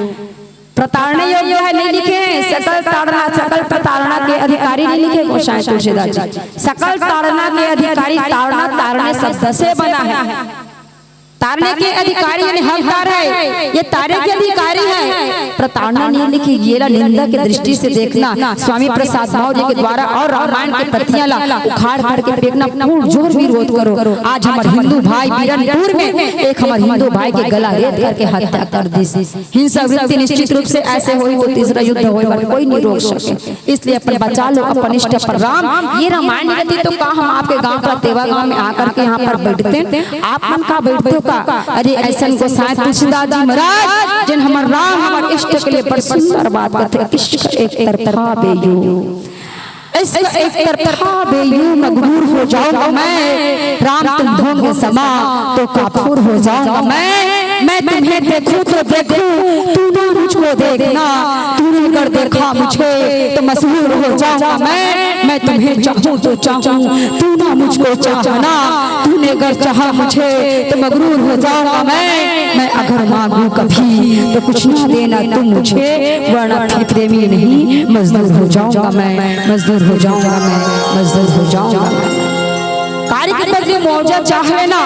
प्रताड़ने योग्य है नहीं लिखे। सकल ताड़ना, सकल प्रताड़ना के अधिकारी नहीं लिखे गोसाई तुलसीदास जी। सकल ताड़ना के अधिकारी ताड़ना, ताड़ने शब्द से बना है। तारने के अधिकारी यानी हकदार है, ये तारे के अधिकारी है। प्रताड़ना नहीं लिखी, ये ला निंदा की दृष्टि से देखना। स्वामी प्रसाद मौर्य के द्वारा और रामायण के प्रतियां ला उखाड़ फाड़ के फेंकना, पूर्ण जोर विरोध करो। आज हमर हिंदू भाई बीरनपुर में एक हमर हिंदू भाई के गला रेत करके हत्या कर दिस। हिंसा वृत्ति निश्चित रूप से ऐसे होई तो तीसरा युद्ध होए बर कोई नहीं रोक सके। इसलिए अपन बचा लो अपन इष्ट अपन राम। ये रामायण गति तो का हम आपके गांव का तेवा गांव में आकर के यहाँ पर बैठते हैं, आप मन का बैठते हो का? अरे ऐसन गोसाई तुलसीदास जी महाराज जिन हमर राम हमर इष्ट के लिए बड़ सुंदर बात करते, इश्क एक तरफा बेयू, इश्क एक तरफा बेयू, मगरूर हो जाऊंगा मैं। राम तुम होंगे समा तो काफूर हो जाऊंगा मैं। मैं तुम्हें देखूं तो देखूं, तू ना मुझको देखना। तूने अगर देखा मुझे तो मशहूर हो जाऊंगा मैं। मैं तुम्हें चाहूं तो चाहूं, तू ना मुझको चाहना। तूने अगर चाहा मुझे तो मगरूर हो जाऊंगा मैं। मैं अगर मांगू कभी तो कुछ ना देना तुम मुझे, वरना फिर प्रेमी नहीं मजदूर हो जाऊंगा मैं, मजदूर हो जाऊंगा मैं, मजदूर हो जाऊंगा मैं। कार्य के बदले मुआवजा चाह लेना,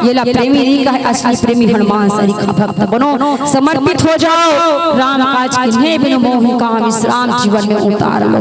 ये ला प्रेमी नहीं कहे, असली प्रेमी हनुमान सरीखा भक्त बनो, समर्पित हो जाओ। राम काज किन्हें बिनु मोहि कहा विश्राम, जीवन में उतार लो।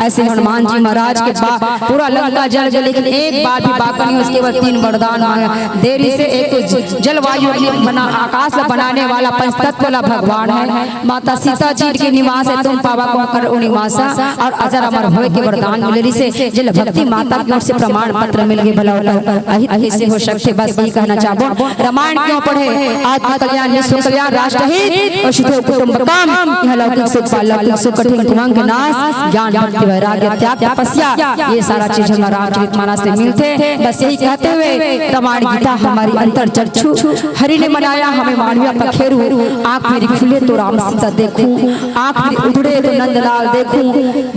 ऐसे हनुमान जी महाराज के बा-, पूरा लंका जल गया, लेकिन एक बार भी बाका नहीं, उसके बाद तीन वरदान मांगा। देरी से एक तो ज-, जलवायु अग्नि बना, आकाश ला बनाने वाला पंच तत्व ला भगवान है। माता सीता जी के निवास है, तुम पावा को कर निवासा और अजर अमर होए के वरदान मिले से। जिन भक्ति माता की ओर से प्रमाण पत्र मिल गए, भला ओकर अहित कैसे हो सकते? बस यही कहना चाहबो, रामायण क्यों पढ़े? आत्म कल्याण, विश्व कल्याण, राष्ट्र हित और सुखी कुटुंबकम। यह लौकिक सुख, पारलौकिक सुख, कठिन कुमंग नाश, ज्ञान भक्ति वैराग्य त्याग तपस्या, ये सारा चीज हमारा रामचरित मानस में मिलते। बस यही कहते हुए रामायण गीता हमारी अंतर चक्षु हरि ने बनाया, हमें मानविया पखेरू। आंख मेरी खुले तो राम सीता देखूं, आंख मेरी उधड़े तो नंदलाल देखूं।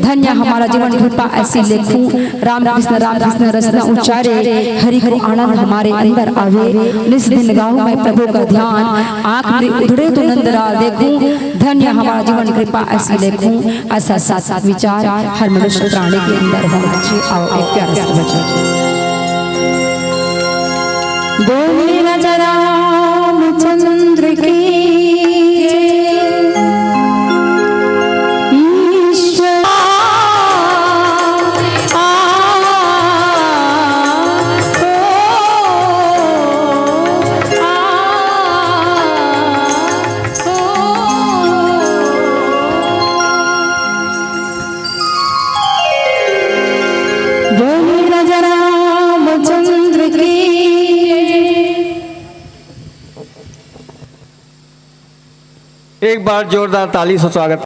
धन्य हमारा जीवन कृपा ऐसी लेखूं। राम कृष्ण राम कृष्ण रचना उच्चारे, हरि को आनंद हमारे अंदर आवे। निस दिन गाऊं मैं प्रभु का ध्यान, आंख मेरी उधड़े तो नंदलाल देखूं। धन्य हमारा जीवन कृपा ऐसी लेखूं। ऐसा सत विचार हर मनुष्य प्राणी के अंदर होना चाहिए। आओ एक प्यारा सा भजन। बोले राजा रामचंद्र की जय। ईश्वर आ, ओ, आ, ओ। बोले राजा रामचंद्र की। एक बार जोरदार ताली से स्वागत।